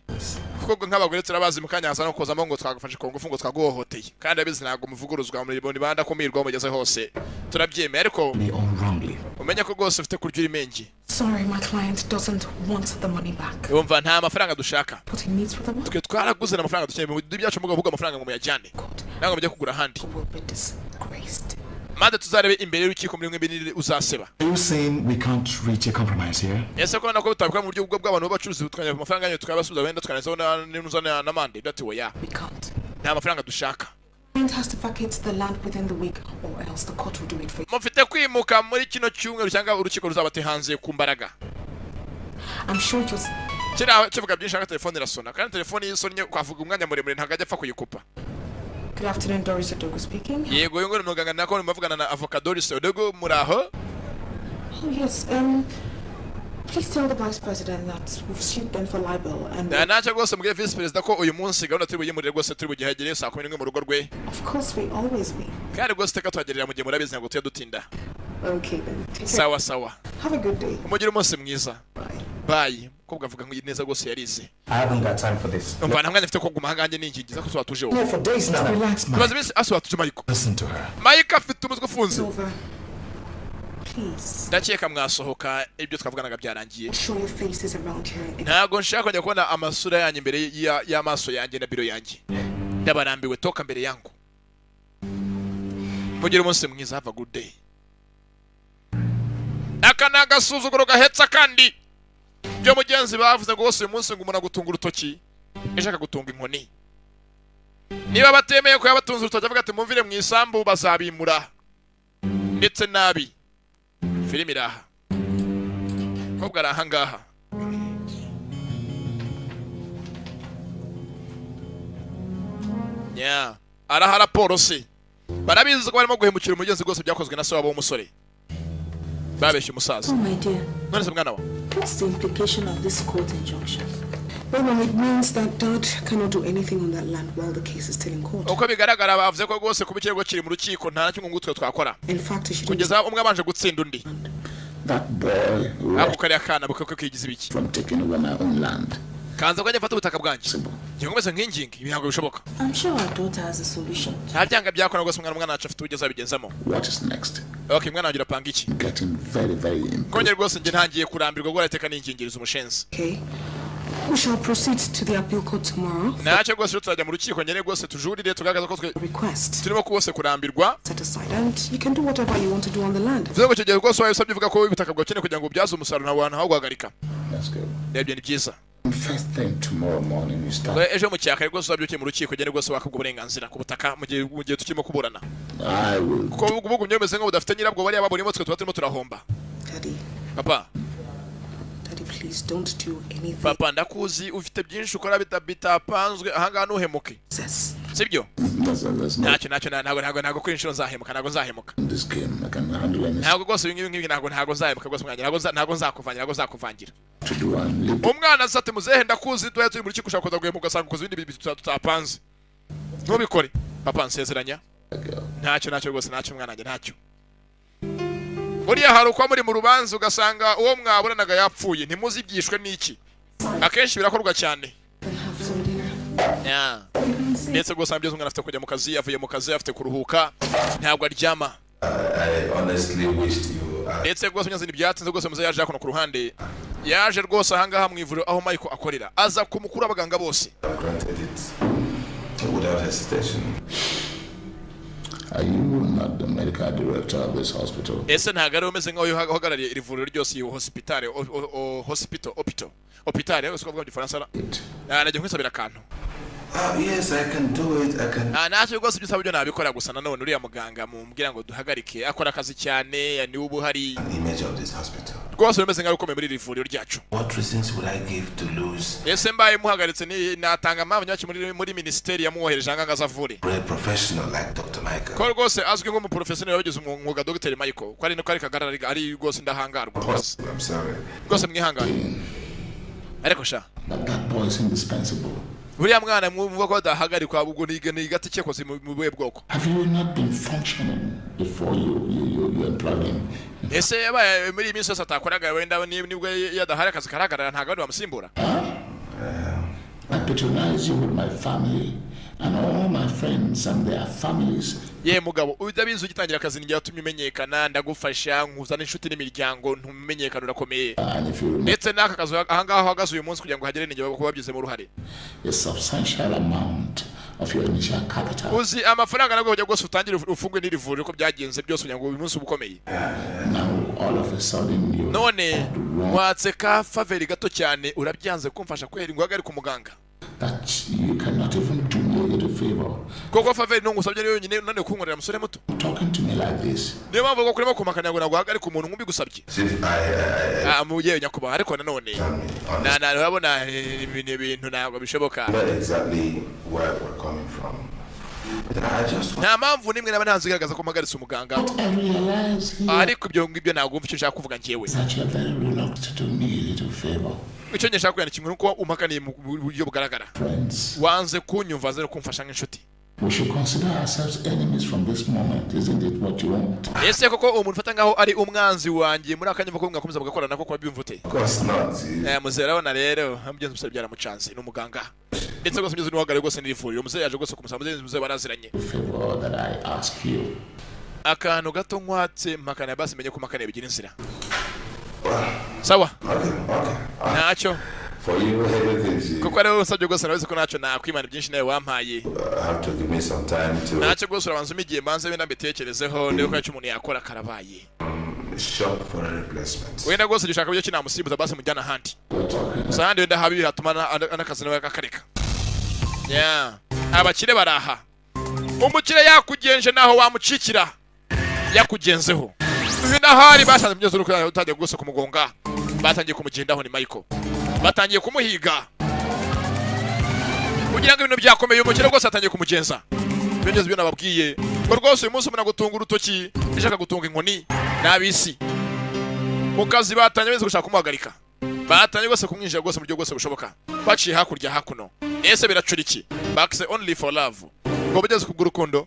kuko nk'abagore turabazi, mu kanya haza no kozamo ngo twagufashe ku ngufu, ngo twaguhohoteye, kandi abizi ntabwo muvuguruzwa muri banda kumirwa mugeze hose. Turabyemeye, ariko Me on wrongly. umenye ko rwose ufite kurya urimenge. Sorry, my client doesn't want the money back. Wumva, nta mafaranga dushaka. What he needs for the money Twe twaraguze n'amafaranga dukeneye mu byacu, mugo amafaranga ngo muyajyane ntabwo mujye kugura ahandi. will be disgraced. Maze tuzarebe imbere y'urukiko muri mwe uzaseba. Are you saying we can't reach a compromise here? Ese ko nako bitabikora mu buryo bw'abantu b'abacuruzi, tukajya amafaranga yanyu tukayabasubiza, wenda tukanazaho n'uzana n'amande? Dati oya. We can't. Nta mafaranga dushaka. Client has to vacate the land within the week, or else the court will do it for you. Mufite kwimuka muri kino cyumweru cyangwa urukiko ruzabate hanze ku mbaraga. I'm sure you're. Kiriya kivuga byinshi, ariko telefone irasona, kandi telefone iyo isonnye twavuga umwanya muremure, ntabwo ajya apfa kuyikupa. Good afternoon, Doris Odogo speaking. Yego, uyu nguyu ni muganga, nako muvugana na avoka Doris Odego, muri aho? Oh yes. Please tell the vice president that we've sued them for libel, and Na ntacyo rwose, mubwire visi perezida ko uyu munsi gahunda turi buyimurire rwose, turi bugihagere saa 11 mu rugo rwe. Of course we always win. Kandi rwose iteka tuhagerera mu gihe, murabizi ntabwo tujya dutinda. Okay then. Take care. Sawa sawa. Have a good day. Mugire umunsi mwiza, bye. Umukobwa avuga ngo neza rwose yarize. I haven't got time for this. Umva, nta mwanya mfite ko kuguma ahangaha ningingiza ko twatuje wowe. Here for days now. Relax, man. Tumaze iminsi asi watuje Michael. Listen to her. Mike afite umutwe ufunze. Over. Please. Ndakeka mwasohoka, ibyo twavuganaga byarangiye. Show your faces around here. Ntabwo nshaka kongera kubona amasura yanyu imbere y'amaso yanjye na biro yanjye, ndabarambiwe. Toka mbere yangu. Mugire umunsi mwiza, have a good day. Aka ni agasuzuguro gahetsa, kandi byo mugenzi bavuze ngo bose uyu munsi ngo umuntu agutunga urutoki, ejo akagutunga inkoni. Niba batemeye ko yabatunze urutoki avuga ati mumvire mu isambu, bazabimura ndetse nabi. Filime iraha, kobwa ari ahangaha. Nya araha raporo se, barabizi ko barimo guhemukira umugenzi rwose, byakozwe na se wabo w'umusore, babeshye umusaza. Oh, my dear. None se mwana wa? What's the implication of this court injunction? Well, ma'am, it means that Dad cannot do anything on that land while the case is still in court. Uko bigaragara bavuze ko rwose kuba ikirego kiri mu rukiko nta na kimwe ngo twe twakora In fact, he shouldn't. kugeza umwe abanje gutsinda undi. That boy Ako kariya kana buko kigize ibiki from taking over my own land. Kanza ko njye mfata ubutaka bwanjye, ngiye nkomeze nkinginga, ibi ntabwo bishoboka. I'm sure our daughter has a solution. Nta byanga byakora rwose, umwana wacu afite uburyo azabigenzamo. What is next? Okay, mwana wanjye urapanga iki? Getting very, very impatient. Kongera rwose njye ntangiye kurambirwa guhora iteka ningingiriza umushenzi. Okay. We shall proceed to the appeal court tomorrow. Ntacyo rwose, rero tuzajya mu rukiko nyine rwose tujurire, tugaragaza ko twe Request turimo rwose kurambirwa. set aside, and you can do whatever you want to do on the land. Bivuze ngo icyo gihe rwose wawe usabye uvuga ko ubutaka bwawe ukeneye kugira ngo ubyaze umusaruro, nta wantu guhagarika. That's good. Rebye ni byiza. First thing tomorrow morning, you start. Ejo mu cyaka rwose uzabyukiye mu rukiko ugende rwose wakabwa uburenganzira ku butaka mu gihe tukirimo kuburana, I will. kuko ubu bugumye bumeze nk'aho budafite nyirabwo, bariya baburimo, twe tuba turimo turahomba. Daddy, Papa. Daddy, please don't do anything. Papa, ndakuzi ufite byinshi ukora bitapanzwe ahangaha, ntuhemuke, sibyo? There's no Ntacyo, ntacyo, ntabwo kuri inshuro nzahemuka, ntabwo nzahemuka. In this game. I can handle anything Ntabwo rwose ibi ngibi ntabwo nzahemuka rwose mwanjye, ntabwo nzakuvangira, ntabwo nzakuvangira. To do and live. Umwana asa ati muzehe, ndakuzi tuba turi muri rukiko ushaka kuza guhemuka ugasanga ukoze ibindi bintu tutapanze, ntubikore papa, nsezeranya. Ntacyo, ntacyo rwose, ntacyo mwana wanjye, ntacyo. Buriya hari uko muri mu rubanza ugasanga uwo mwaburanaga yapfuye, ntimuzi ibyishwe n'iki, akenshi birakorwa cyane. Yeah. Ndetse rwose nabyo umwana afite kujya mu kazi, avuye mu kazi afite kuruhuka, ntabwo aryama. I honestly wished you Ndetse rwose munyazi ntibyatinze rwose, muze yaje hakuno ku ruhande, yaje rwose ahangaha mu ivuriro aho Michael akorera, aza ku mukuru w'abaganga bose. Granted it. Without hesitation. Are you not the medical director of this hospital? Ese ntabwo ari umeze nk'aho uhagarariye iri vuriro ryose, iyi hospitale, hospital, hôpital, hôpital, siko bavuga mu Gifaransa? Najya nkwisabira akantu. Yes, I can do it. I can. Ah, ntacyo rwose, ibyo usaba byo nabikora. Gusa nanone uriya muganga mumbwira ngo duhagarike, akora akazi cyane, niwe uba uhari. Image of this hospital. Rwose bimeze nk'aho ukomeye muri iri vuriro ryacu. What reasons would I give to lose Ese mbaye muhagaritse ni natanga impamvu nyacyo muri minisiteri yamwohereje ahangaha ngo aze avure? a great professional like Dr. Michael? Ko rwose azwi nk'umuprofesiyoneri wabigize umwuga, Dr Michael, ko ari ko ari kagarara, ari rwose ndahangarwa rwose. I'm sorry. Rwose mwihangane, ariko sha That boy is indispensable. Buriya mwana mwumva ko adahagarikwa, ubwo ni gati cyekoze mu buhe bwoko? Have you not been functioning before you employed him? Ese yabaye muri iyi minsi yose atakoraga, wenda nibwo yadahari akazi karahagarara, ntabwo abandi bamusimbura? I patronize you with my family and all my friends and their families. Ye mugabo, utabizi, ugitangira akazi ni yatumye umenyekana, ndagufasha nkuzana inshuti n'imiryango, ntumenyekana, urakomeye. And if you remember, Ndetse n'aka kazi ahangaha uhagaze uyu munsi, kugira ngo hagere ninjye kuba babigizemo uruhare. a substantial amount of your initial capital. Uzi amafaranga nabwo kujya rwose utangire ufungwe n'iri vuriro, ko byagenze byose kugira ngo uyu munsi uba ukomeye. Now, all of a sudden, you None watse ka faveur gato cyane, urabyanze kumfasha kwera ngo uhagarike umuganga. That you cannot even do me a little favor. Koko faveur ntungusabye niyo yonyine unaniwe kunkorera, musore muto? Talking to me like this. Niyo mpamvu ko kurimo kumakanya ngo ntabwo uhagarike umuntu nk'ubigusabye. Chief, I Ah, muyewe nyakubahwa, ariko nanone na urabona ibintu ntabwo bishoboka. not exactly where we're coming from. But I just Nta mpamvu n'imwe naba ntanze igaragaza ko mpagaritse umuganga. I realize here Ariko ibyo ngibyo ntabwo wumva icyo nshaka kuvuga njyewe. that you're very reluctant to do me a little favor. Icyo njye nshaka kugira kimwe nuko umpakaniye mu buryo bugaragara. Friends, Wanze kunyumva, wanze no kumfasha nk'inshuti. we should consider ourselves enemies from this moment. Isn't it what you want? Ese koko umuntu ufata nkaho ari umwanzi wanjye muri akanya ko mwakomeza mugakorana, koko wabyumva ute? Of course not. Eh, muzehe, urabona rero mugenzi umusore byaramucanze, ni umuganga, ndetse rwose mugenzi n'uhagarariye rwose n'iri vuriro. Muzehe yaje rwose kumusaba, muzehe baraziranye. Favor that I ask you. Akantu gato nkwatse mpakana, basi menye ko mpakana bigira inzira. Sawa, ntacyo. For you, everything you Kuko ariwe usabye rwose, nawe ko ntacyo nakwimana, byinshi nawe wampaye. have to give me some time to Ntacyo rwose, urabanza umigiye, mbanze wenda mbitekerezeho niba ko icyo umuntu yakora karabaye. shop for a replacement. Wenda rwose gishaka uburyo kinamusimbuza, basi mujyana ahandi. Gusa ahandi wenda habi hatuma n'akazi nawe kakareka. Yeah. Abakire baraha, umukire yakugenje naho wamucikira yakugenzeho. Uyu nahari bashanze mugenzi uri utangiye rwose kumugonga, batangiye kumugendaho, ni Michael, batangiye kumuhiga kugira ngo ibintu byakomeye. Umukire rwose atangiye kumugenza ibyo byose byo nababwiye ngo rwose uyu munsi umuntu agutunga urutoki ishaka gutunga inkoni. N'abisi mu kazi batangiye bose gushaka kumuhagarika, batangiye rwose kumwinjira rwose mu buryo bwose bushoboka, baciye hakurya hakuno. Ese biracura iki? Bakise only for love, ngo bugeze kubw'urukundo.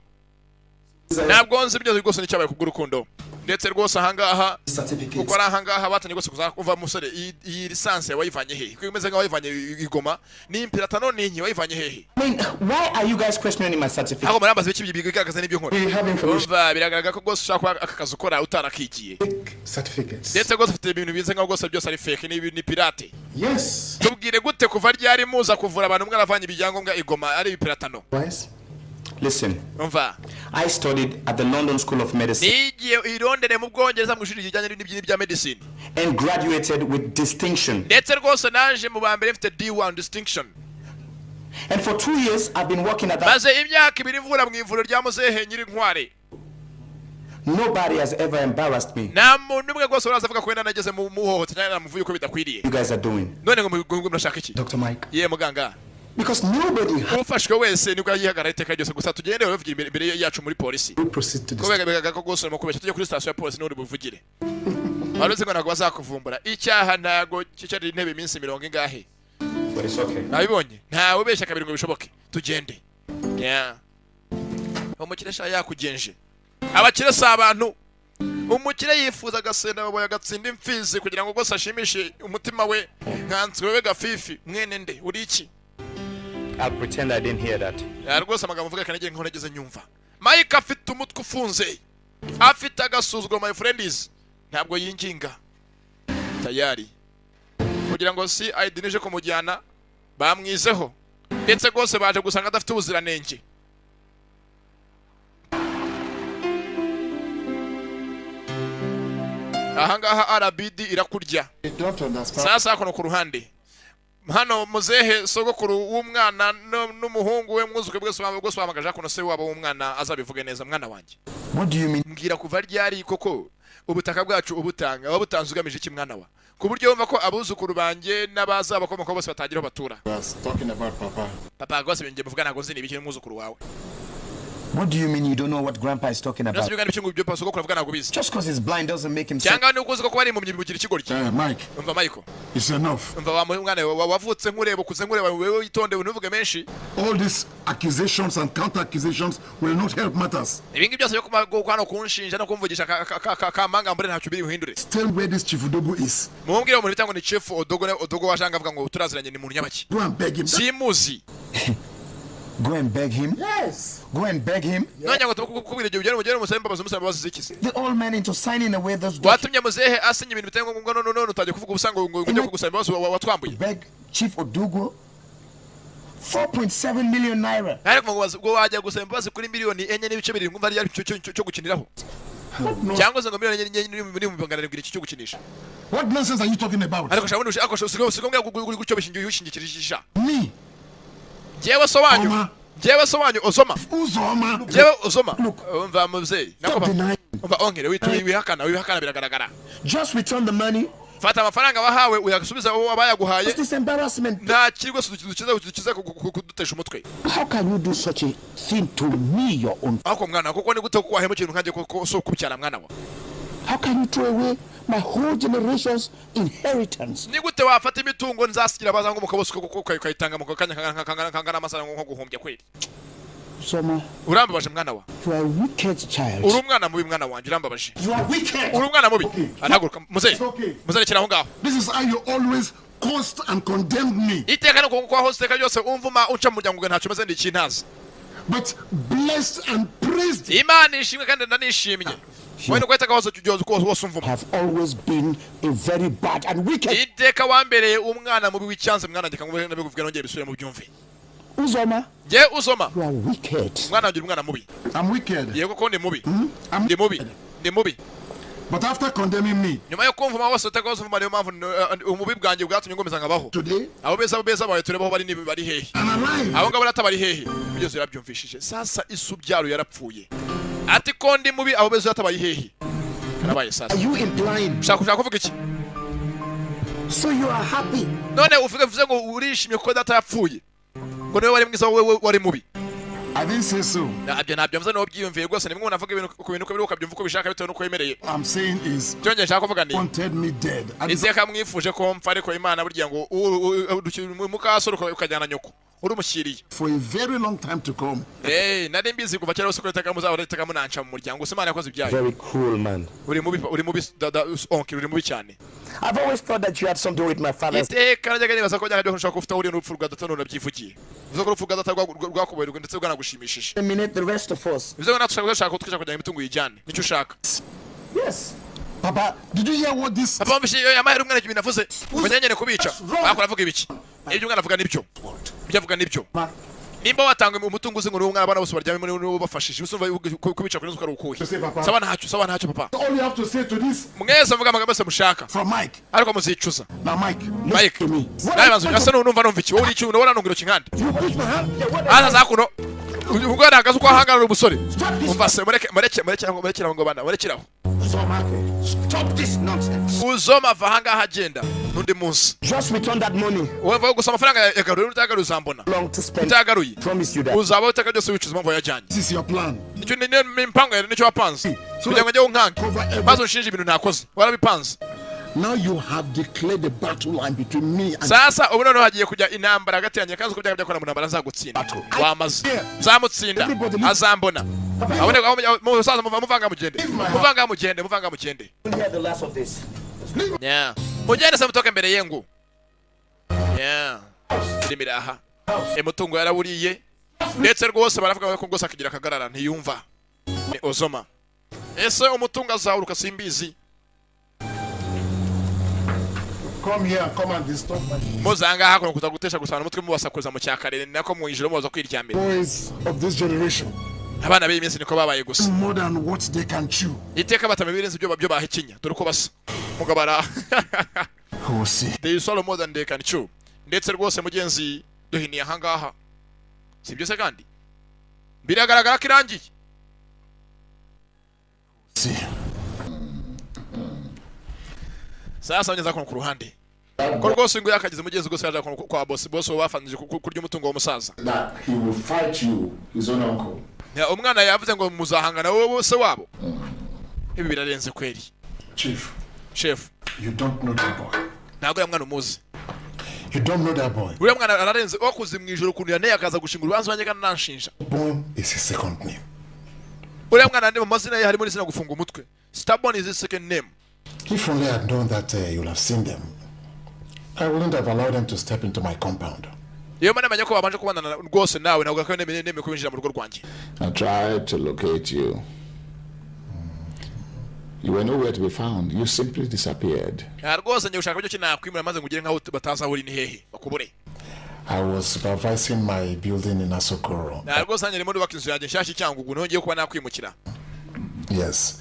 Ntabwo nzi bigeze rwose n'icyabaye kubw'urukundo. Ndetse rwose ahangaha, kuko ari ahangaha batangiye rwose kuza kuva, musore, iyi licence wayivanye hehe, kuko imeze nk'aho wayivanye i Goma, ni impiratano, ni inki, wayivanye hehe? I mean, why are you guys questioning my certificate? Ahubwo murambaza ibiki bigaragaza n'ibyo nkora? We have information. Umva, biragaragara ko rwose ushaka kuba aka kazi ukora utarakigiye. Certificates. Ndetse rwose ufite ibintu bize nkaho rwose byose ari fake, ni pirate. Yes. Tubwire gute, kuva ryari muza kuvura abantu mwaravanye ibyangombwa i Goma ari ibipiratano? Wise? Listen, Umva, I studied at the London School of Medicine nigiye i Londres mu Bwongereza mu ishuri rijyanye n'ibya medicine and graduated with distinction. Ndetse rwose naje mu ba mbere, mfite D1 distinction. And for 2 years, I've been working at that. Maze imyaka 2 mvura mu ivuriro rya muzehe Nyirinkware. Nobody has ever embarrassed me. Nta muntu umwe rwose uraza avuga ko wenda nageze mu muhohotera cyangwa namuvuye uko bidakwiriye. You guys are doing. None ngo murashaka iki? Dr. Mike. Ye muganga. Because nobody Ufashwe wese nibwo yihagarara iteka ryose. Gusa tugende bavugira imbere yacu muri polisi, We proceed to ko the bigaragara ko rwose urimo kubeshya. Tujye kuri sitasiyo ya polisi n'uri buvugire. Wari uzi ngo ntabwo bazakuvumbura? Icyaha ntabwo cyicarira intebe iminsi mirongo ingahe. But it's okay. Nabibonye, ntawe ubeshya kabiri ngo bishoboke. Tugende. Yeah. Umukire sha yakugenje, abakire si abantu. Umukire yifuza agasenda baboye agatsinda imfizi kugira ngo rwose ashimishe umutima we. Nkanswe wewe gafifi, mwene nde, uri iki? I'll pretend I didn't hear that. Ya, rwose amagambo uvuga kanegere nkaho nageze nyumva. Mike afite umutwe ufunze, afite agasuzuguro, my friends, ntabwo yinginga. Tayari kugira ngo si nije kumujyana, bamwizeho. Ndetse rwose baje gusanga adafite ubuziranenge. Ahangaha RBD irakurya. Sasa hakuno ku ruhande hano muzehe sogokuru w'umwana n'umuhungu we mwuzuke bwese bwose bahamagaje hakuno se wabo w'umwana azabivuge neza. Mwana wanjye, What do you mean? Mbwira kuva ryari koko ubutaka bwacu ubutanga wabutanze ugamije iki mwana wa, ku buryo wumva ko abuzukuru banjye n'abazabakomoka bose batagira aho batura? Was talking about Papa. Papa rwose ibintu muvuga ntabwo nzi ni ibiki n'umwuzukuru wawe. What do you mean you don't know what Grandpa is talking Nasi about? bigana ibiki ngo ibyo sogokuru avuga ntabwo ubizi? Just because he's blind doesn't make him Cyangwa ni uko uzi ko kuba ari impumyi bimugira ikigoryi? Mike, Umva Michael, it's enough. Umva wa mwana we, wavutse nkureba, ukuze nkureba, wewe witonde ntuvuge menshi. All these accusations and counter accusations will not help matters. Ibi ngibi byose byo hano kunshinja no kumvugisha kamangambure ntacyo biri buhindure. Tell where this Chief Udogo is. Mumbwire umuntu bita ngo ni Chief Odogo, Odogo washanga avuga ngo turaziranye, ni muntu nyabaki? Go and beg him. Simuzi. Go and beg him? Yes. Go and beg him? None ngo tukubwire igihe ugere mugere umusabe imbabazi, umusabe imbabazi ziki? The old man into signing away those Watumye muzehe asinya ibintu bitari ngombwa, none none utajya kuvuga ubusa ngo ujye kugusaba imbabazi watwambuye. Beg Chief Odugo 4.7 million naira. Ariko ngo ubwo wajya gusaba imbabazi kuri miliyoni 4.7, umva ari cyo gukiniraho, cyangwa se ngo miliyoni 4.700 iki cyo gukinisha? What nonsense are you talking about? Ariko shabone, ariko usigaye mbwira gutyo bishingiye ushingikirije Me? Njyewe so wanyu, njyewe so wanyu Ozoma. Uzoma. Njyewe Ozoma. Umva mubyeyi, nako umva ongere wihakana, wihakana biragaragara. Just return the money. Fata amafaranga wahawe uyasubiza uwo abayaguhaye. This embarrassment. Nta kirwa dukiza kudutesha umutwe. How can you do such a thing to me, your own? Ariko mwana, kuko ni gute kuko wahema ikintu nkanjye koko so kubyara mwana wa? How can you throw away my whole generation's inheritance? Ni gute wafata imitungo nzasigira abazangu mu kabose kuko ukayitanga mu kanya kangana amasaha nko guhumbya kweli? Soma, Urambabaje mwana wa. you are a wicked child. Uri umwana mubi mwana wanjye, urambabaje. You are wicked. Uri umwana mubi. Arahaguruka muzehe. Okay. Muzehe, rekera aho ngaho. This is how you always cursed and condemned me. Iteka no kuko hose iteka ryose umvuma unca mu muryango ngo ntacyo maze ndi ikintazi. But blessed and praised. Imana ishimwe kandi ndanishimye. Wowe nuko iteka hose ujya wose umvuma. Have always been a very bad and wicked. Iteka wambereye umwana mubi w'icyanze mwana wanjye, kanguhe nabikuvuga nongeye bisubire mu byumve. Uzoma, Njye Uzoma, you are wicked. Mwana wanjye, uri umwana mubi. I'm wicked. Yego ko ndi mubi. I'm Ndi mubi, ndi mubi. But after condemning me Nyuma yo kumvuma wose uteka wose umvuma, niyo mpamvu umubi bwanjye bwatumye ngomeza nkabaho. today, Abo beza, abo beza bawe turebe aho bari, niba bari hehe. I'm alive. Abo ngabo rata bari hehe? Byose yarabyumvishije. Sasa isubyaro yarapfuye, ati ko ndi mubi, abo beza yatabaye hehe? Karabaye sasa. Are you implying? Ushaka kuvuga iki? So you are happy? None uvuge uvuze ngo urishimye kuko data yapfuye, ngo niwe wari mwiza, wowe wari mubi? I didn't say so. Ntabyo mvuze, niwo byiyumviye rwose. Nimwe umuntu avuga ibintu ku bintu uko biri, ukabyumva uko ubishaka bitewe n'uko wemereye. I'm saying is Icyo njye nshaka kuvuga ni wanted me dead. And iteka mwifuje ko mpfa, ariko Imana burya ngo mukasore ukajyana nyoko urumushyiriye. for a very long time to come. Eh, nari mbizi kuva kera hose ko iteka muzahora iteka munanca mu muryango, gusa Imana yakoze ibyayo. Very cruel man. Uri mubi, uri mubi dada oncle, uri mubi cyane. I've always thought that you had something with my father's Iteka najyaga nibaza ko byakajya ushobora kuba ufite aho uriye n'urupfu rwa data, none urabyivugiye, uvuze ko urupfu rwa data rwakubaye ndetse rwanagushimishije. Eliminate the rest of us. Bivuze ngo natwe ushaka kutwica kugira ngo imitungo uyijyane, nicyo ushaka? Yes. Papa, did you hear what this Papa, wumvise iyo yamahere umwana ibintu avuze ngo nyene kubica? Ariko aravuga ibiki? Ibyo umwana avuga nibyo, ibyo avuga nibyo. Nimba watanga umutungo uzi ngo ni umwana, abana bose baryame muri nibo bafashije, usumva kubica kuri nzuka ari ukuhe? Say, Papa. Sawa ntacyo, sawa ntacyo papa. All you have to say to this Mwese muvuga amagambo yose mushaka from Mike. ariko muzicuza. Now, Mike, Mike, to me. Nawe banzu asa numva numva iki? Wowe uri iki? Ubona nungira kinkande You push my hand. aza za kuno ubwo arahagaze uko ahangarara umusore. Umva se, mureke, mureke, mureke aho, mureke aho ngo bana, murekere aho. Uzoma, stop this nonsense. Uzoma ava ahangaha agenda n'undi munsi. Just return that money. Wowe gusa amafaranga yagaruye, utagaruye uzambona. Long to spend. Utagaruye Promise you that. uzabaho iteka ryose wicuza impamvu wayajyanye. This is your plan. Nicyo ni impango yawe, nicyo wapanze kugira ngo njye unkange maze unshinje ibintu ntakoze, warabipanze. Now you have declared the battle line between me and Sasa ubu noneho hagiye kujya intambara hagati yanjye, kandi uko byaka byakora mu ntambara nzagutsinda, wamaze nzamutsinda, azambona abone aho musaza muvanga mugende, muvanga mugende, muvanga mugende. We'll hear the last of this. Yeah. Mugende se, mutoke mbere yengu. Yeah. Filime iraha. Umutungo yarawuriye ndetse rwose baravuga ko rwose akigira akagarara ntiyumva. Ni Ozoma. Ese umutungo azawuruka? Simbizi. Come here and come and disturb my Muzanga hakuno kuza gutesha gusana umutwe mubasakuza mu cyakarere, ni nako mu ijoro mubaza kwiryamira. boys of this generation. Abana b'iyi minsi niko babaye gusa. More than what they can chew. Iteka batama ibirenze ibyo bahekinya, dore uko basa. Mugabo ara We'll see. They swallow more than they can chew. Ndetse rwose mugenzi duhiniye ahangaha, si byo se? Kandi biragaragara ko irangiye. See. Sasa ngeze ku ruhande ko rwose ngo yakagize mugenzi rwose yaje kwa boss, boss bafanije kurya umutungo w'umusaza. That he will fight you, his own uncle. Ya, umwana yavuze ngo muzahangana wowe se wabo. Ibi birarenze kweri. Chief, Chef, you don't know that boy. Ntabwo uriya mwana umuzi. You don't know that boy. Uriya mwana ararenze, wakuze mu ijoro ukuntu yaneye akaza gushinga urubanza wanjye kandi nanshinja. Born is his second name. Uriya mwana ndi mu mazina ye harimo n'izina gufunga umutwe. Stubborn is his second name. If only I'd known that you'll have seen them, I wouldn't have allowed them to step into my compound. Iyo mwana amenya ko babanje kubana rwose nawe, ntabwo akaba nemeye kubinjira mu rugo rwanjye. I tried to locate you. You were nowhere to be found. You simply disappeared. Nta rwose njye gushaka uburyo ki nakwimura maze ngugere nkaho batazi aho uri ni hehe bakubure. I was supervising my building in Asokoro. Nta rwose nanjye ndimo ndubaka inzu yanjye nshyashya i Cyangugu, niho ngiye kuba nakwimukira. Yes.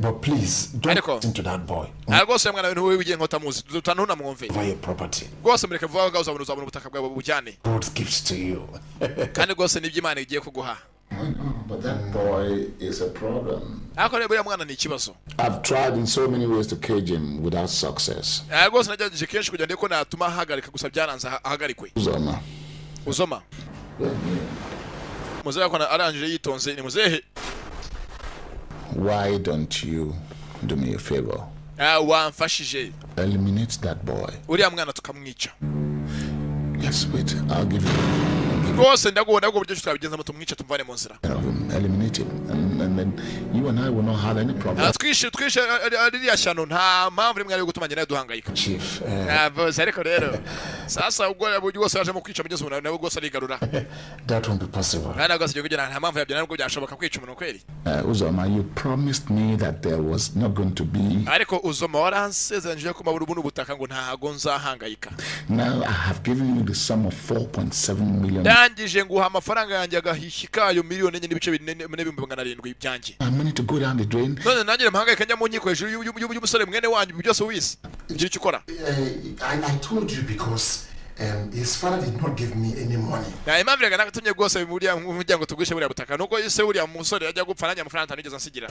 But please, don't listen to that boy. Nta rwose mwana we wigiye nk'utamuzi ntunamwumve. Over your property. Rwose mureke vuba ngaho, uzabona ubutaka bwawe bujyane. God's gifts to you. Kandi rwose nibyo Imana igiye kuguha. But that boy is a problem. Ariko rero buriya mwana ni ikibazo. I've tried in so many ways to cage him without success. Nta rwose nagerageje kenshi kugira ngo ko natuma ahagarika, gusa byaranze ahagarikwe. Uzoma. Uzoma muzehe akona arangije yitonze ni muzehe. Why don't you do me a favor? Ah, wamfashije Eliminate that boy. uriya mwana tukamwica. Yes, wait. I'll give you. Rwose ndaguha uburyo twabigenzamo tumwice tumvane mu nzira. Care of him. Eliminate him. And then you and I will not have any problem. Ah, twishe ririya shyano, nta mpamvu rimwe ari yo gutuma njye nawe duhangayika. Chief, Ah, boss, ariko rero sasa ubwo buryo bwose yajemo kwica mugeze umuntu nawe rwose arigarura. That won't be possible. Nta ntabwo asigaye kugira nta mpamvu yabyo, ntabwo byashoboka kwica umuntu kweri. Uzoma, you promised me that there was not going to be. Ariko Uzoma, waransezeranyije ko mabura buno butaka ngo ntago nzahangayika. Now I have given you the sum of 4.7 million. Ndangije nguha amafaranga yanjye agahishyi kayo 4.4 miliyoni byanjye. My money to go down the drain. None nanjye mpangayika njya mu nkiko hejuru y'umusore mwene wanyu, byose wisi gira icyo ukora. I told you because his father did not give me any money. Nta impamvu reka nagatumye rwose buriya muryango tugurishe buriya butaka, nuko ese buriya musore ajya gupfa nanjye amafaranga ntanigeze ansigira,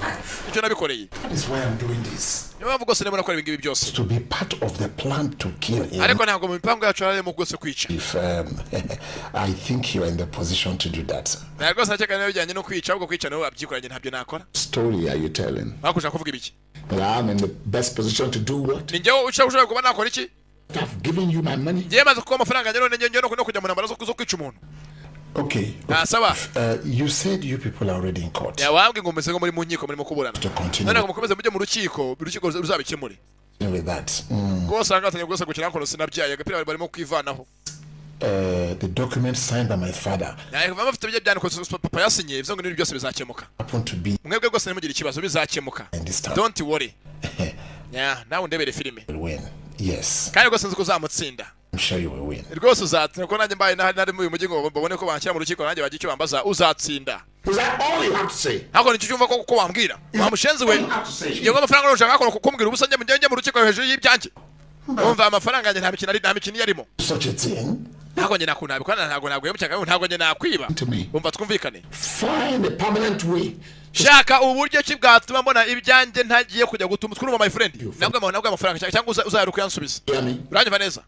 icyo nabikoreye. That is why I'm doing this. Niyo mpamvu rwose ndimo nakora ibi ngibi byose. To be part of the plan to kill him. Ariko ntabwo mu mipango yacu harimo rwose kwica. If I think you are in the position to do that. Nta rwose nakeka niba bijyanye no kwica, ahubwo kwica nawe wabyikoranye, ntabyo nakora. Story are you telling? Bakushaka kuvuga ibiki? That I'm in the best position to do what? Ni njyewe ushobora kuba nakora iki? I've given you my money. Njyewe maze kuba amafaranga yanjye, none njyewe no kujya mu ntambara zo kwica umuntu. Okay. Nasaba. You said you people are already in court. Ya, wambwe ngo mumeze ngo muri mu nkiko murimo kuburana. To continue None ngo mukomeze mujye mu rukiko, urukiko ruzabikemure. with that. Rwose aha ngaha rwose gukina kono sinabyaye agapira barimo kwivanaho. The document signed by my father Naye baba bafite ibyo byandiko papa yasinye, bivuze ngo n'ibintu byose bizakemuka. happened to be Mwebwe rwose ntimugire ikibazo, bizakemuka. in this town. Don't worry. Ya, nawe undebere filime. Will win. Yes, Kandi rwose nzi ko uzamutsinda. I'm sure you will win. Rwose uzatsinda kuko nanjye mbaye nari muri uyu mujyi ngo babone ko banshyira mu rukiko nanjye bagira icyo bambaza, uzatsinda. Is that all you have to say? Ntabwo nicyo cyumva ko wambwira wa mushenzi we. Yego, amafaranga ushaka ko kumbwira ubusa, njye mu rukiko hejuru y'ibyanjye. Umva, amafaranga yanjye nta mikino ari, nta mikino iyarimo. Such a thing. Ntabwo njye nakunabikora, ntabwo naguhemukira, ntabwo njye nakwiba. To me. Umva twumvikane. Find a permanent way. Shaka uburyo ki bwatuma mbona ibyanjye ntagiye kujya gutuma twuruma, my friend. Nabwo amafaranga cyangwa uzayaruka uyansubiza. Hear me? Uranyumva neza?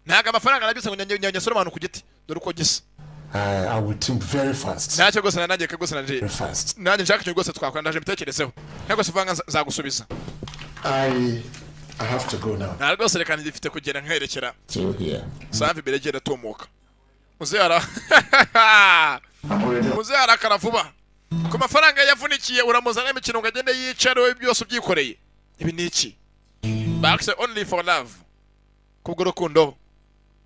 Ntabwo amafaranga nabyutse ngo njye abantu ku giti, dore uko gisa. I will think very fast. Ntacyo rwose nanjye rwose nanjye Very fast. nanjye nshaka ikintu rwose twakora, ndaje mbitekerezeho. Ntabwo rwose uvanga nzagusubiza. I have to go now. Nta rwose reka ngifite kugera nkerekera. Still here. Safi imbere genda tumuka. Muzehe muzehe arakara vuba. Ku mafaranga yavunikiye uramuzana imikino ngo agende yicare we byose ubyikoreye. Ibi ni iki? Bakse only for love. Kubw'urukundo.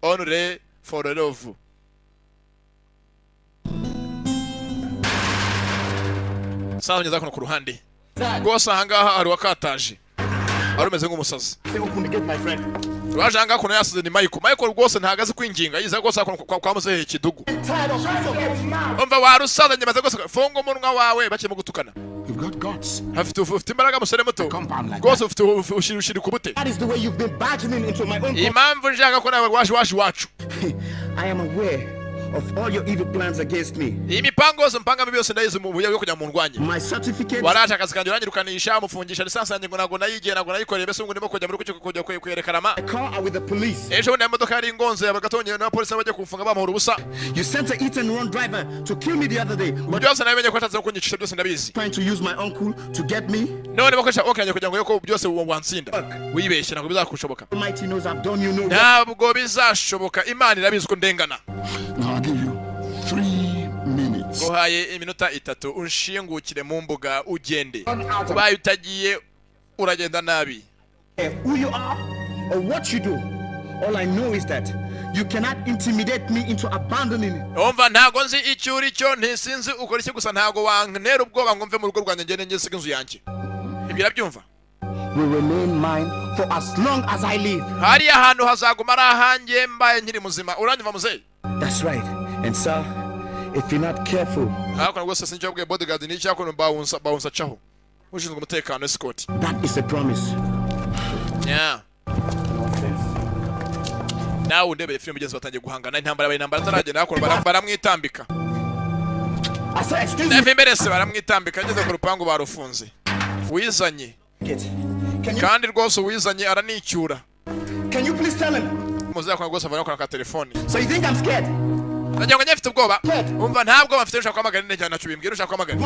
Only for love. Sawa ngeza kuno ku ruhande. Rwose aha ngaha hari uwakataje. Ari umeze nk'umusazi. They open the gate, my friend. Turaje ahangaha ukuntu yasize ni Michael. Michael rwose ntago azi kwinginga, yize rwose hakuno kwa muzehe Kidugu. Umva warusaza, nyemaze rwose, funga umunwa wawe. Bakirimo gutukana. You've got guts. Afite, ufite imbaraga, musore muto, rwose ufite ushira ukubute. That is the way you've been barging into my own. Impamvu nshaka ko nawe waje iwacu. I am aware of all your evil plans against me. Iyi mipango yose mpanga mibi yose ndayizi mu buryo bwo kujya mu ndwanye. My certificate. Waraje akazi kanjye uranyirukanisha, mufungisha lisansi yanjye ngo ntabwo nayigiye, ntabwo nayikoreye, mbese ubu ndimo kujya muri kujya kuyerekarama. Car are with the police. Ejo bundi imodoka yari ingonze abagatongeye n'abapolisi bajya kumfunga bamuhora ubusa. You sent a hit and run driver to kill me the other day. Ubu byose nabimenye ko ashatse kunyicisha, byose ndabizi. Trying to use my uncle to get me. None bakoresha okanjye kugira ngo yuko byose wansinda. Wibeshye, ntabwo bizakushoboka. Almighty knows I've done you no wrong. Ntabwo bizashoboka, Imana irabizi ko ndengana. Now I give you 3 minutes. Nguhaye iminota 3, unshingukire mu mbuga ugende. Ubaye utagiye uragenda nabi. Who you are or what you do. All I know is that you cannot intimidate me into abandoning Umva, ntago nzi icyo uri cyo, ntisinzi ukora iki, gusa ntago wantera ubwoba ngo mve mu rugo rwanjye ngende ngesiga inzu yanjye. Ibyo urabyumva? Will remain mine for as long as I live. Hariya hantu hazaguma ari ahanjye mbaye nkiri muzima, uranyumva muzehe? That's right. And sir, if you're not careful, Hakuno rwose sinjya wabwiye bodyguard ni iki, hakuno bawunsa bawunsa acaho ushinzwe umutekano, escort. That is a promise. Yeah. Nawe undebeye filime, mugenzi batangiye guhangana, intambara yabaye intambara ataragenda hakuno baramwitambika. I said, excuse me. Neva imbere se baramwitambika, ageze ku rupangu barufunze. Wizanye kandi rwose uwizanye aranicyura. Can you please tell him? Muzehe rwose avana ka telefone. So you think I'm scared? Ndagira ngo njye mfite ubwoba. Umva, nta bwoba mfite, ushaka guhamagara ninde cyane ntacyo bimbwira, ushaka guhamagara.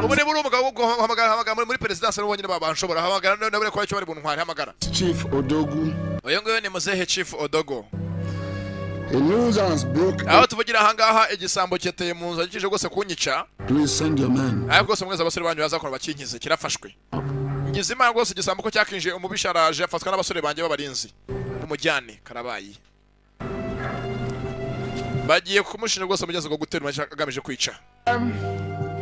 Ubu niba uri umugabo wo guhamagara, hamagara muri perezidansi nibo bonyine banshobora. Hamagara nabure kuba icyo bari buntware, hamagara. Chief Odogu. Uyu nguyu ni muzehe Chief Odogo. A nuisance broke. Aho tuvugira ahangaha, igisambo cyateye mu nzu agikije rwose kunyica. Please send your men. Ariko rwose mwese abasore banyu bazakora bakinkize, kirafashwe. Ngize Imana rwose igisambo ko cyakinjiye, umubisha araje afatwa n'abasore banjye b'abarinzi. Umujyane karabayi. Bagiye kumushinja rwose umugezi ngo gutera umujyi agamije kwica.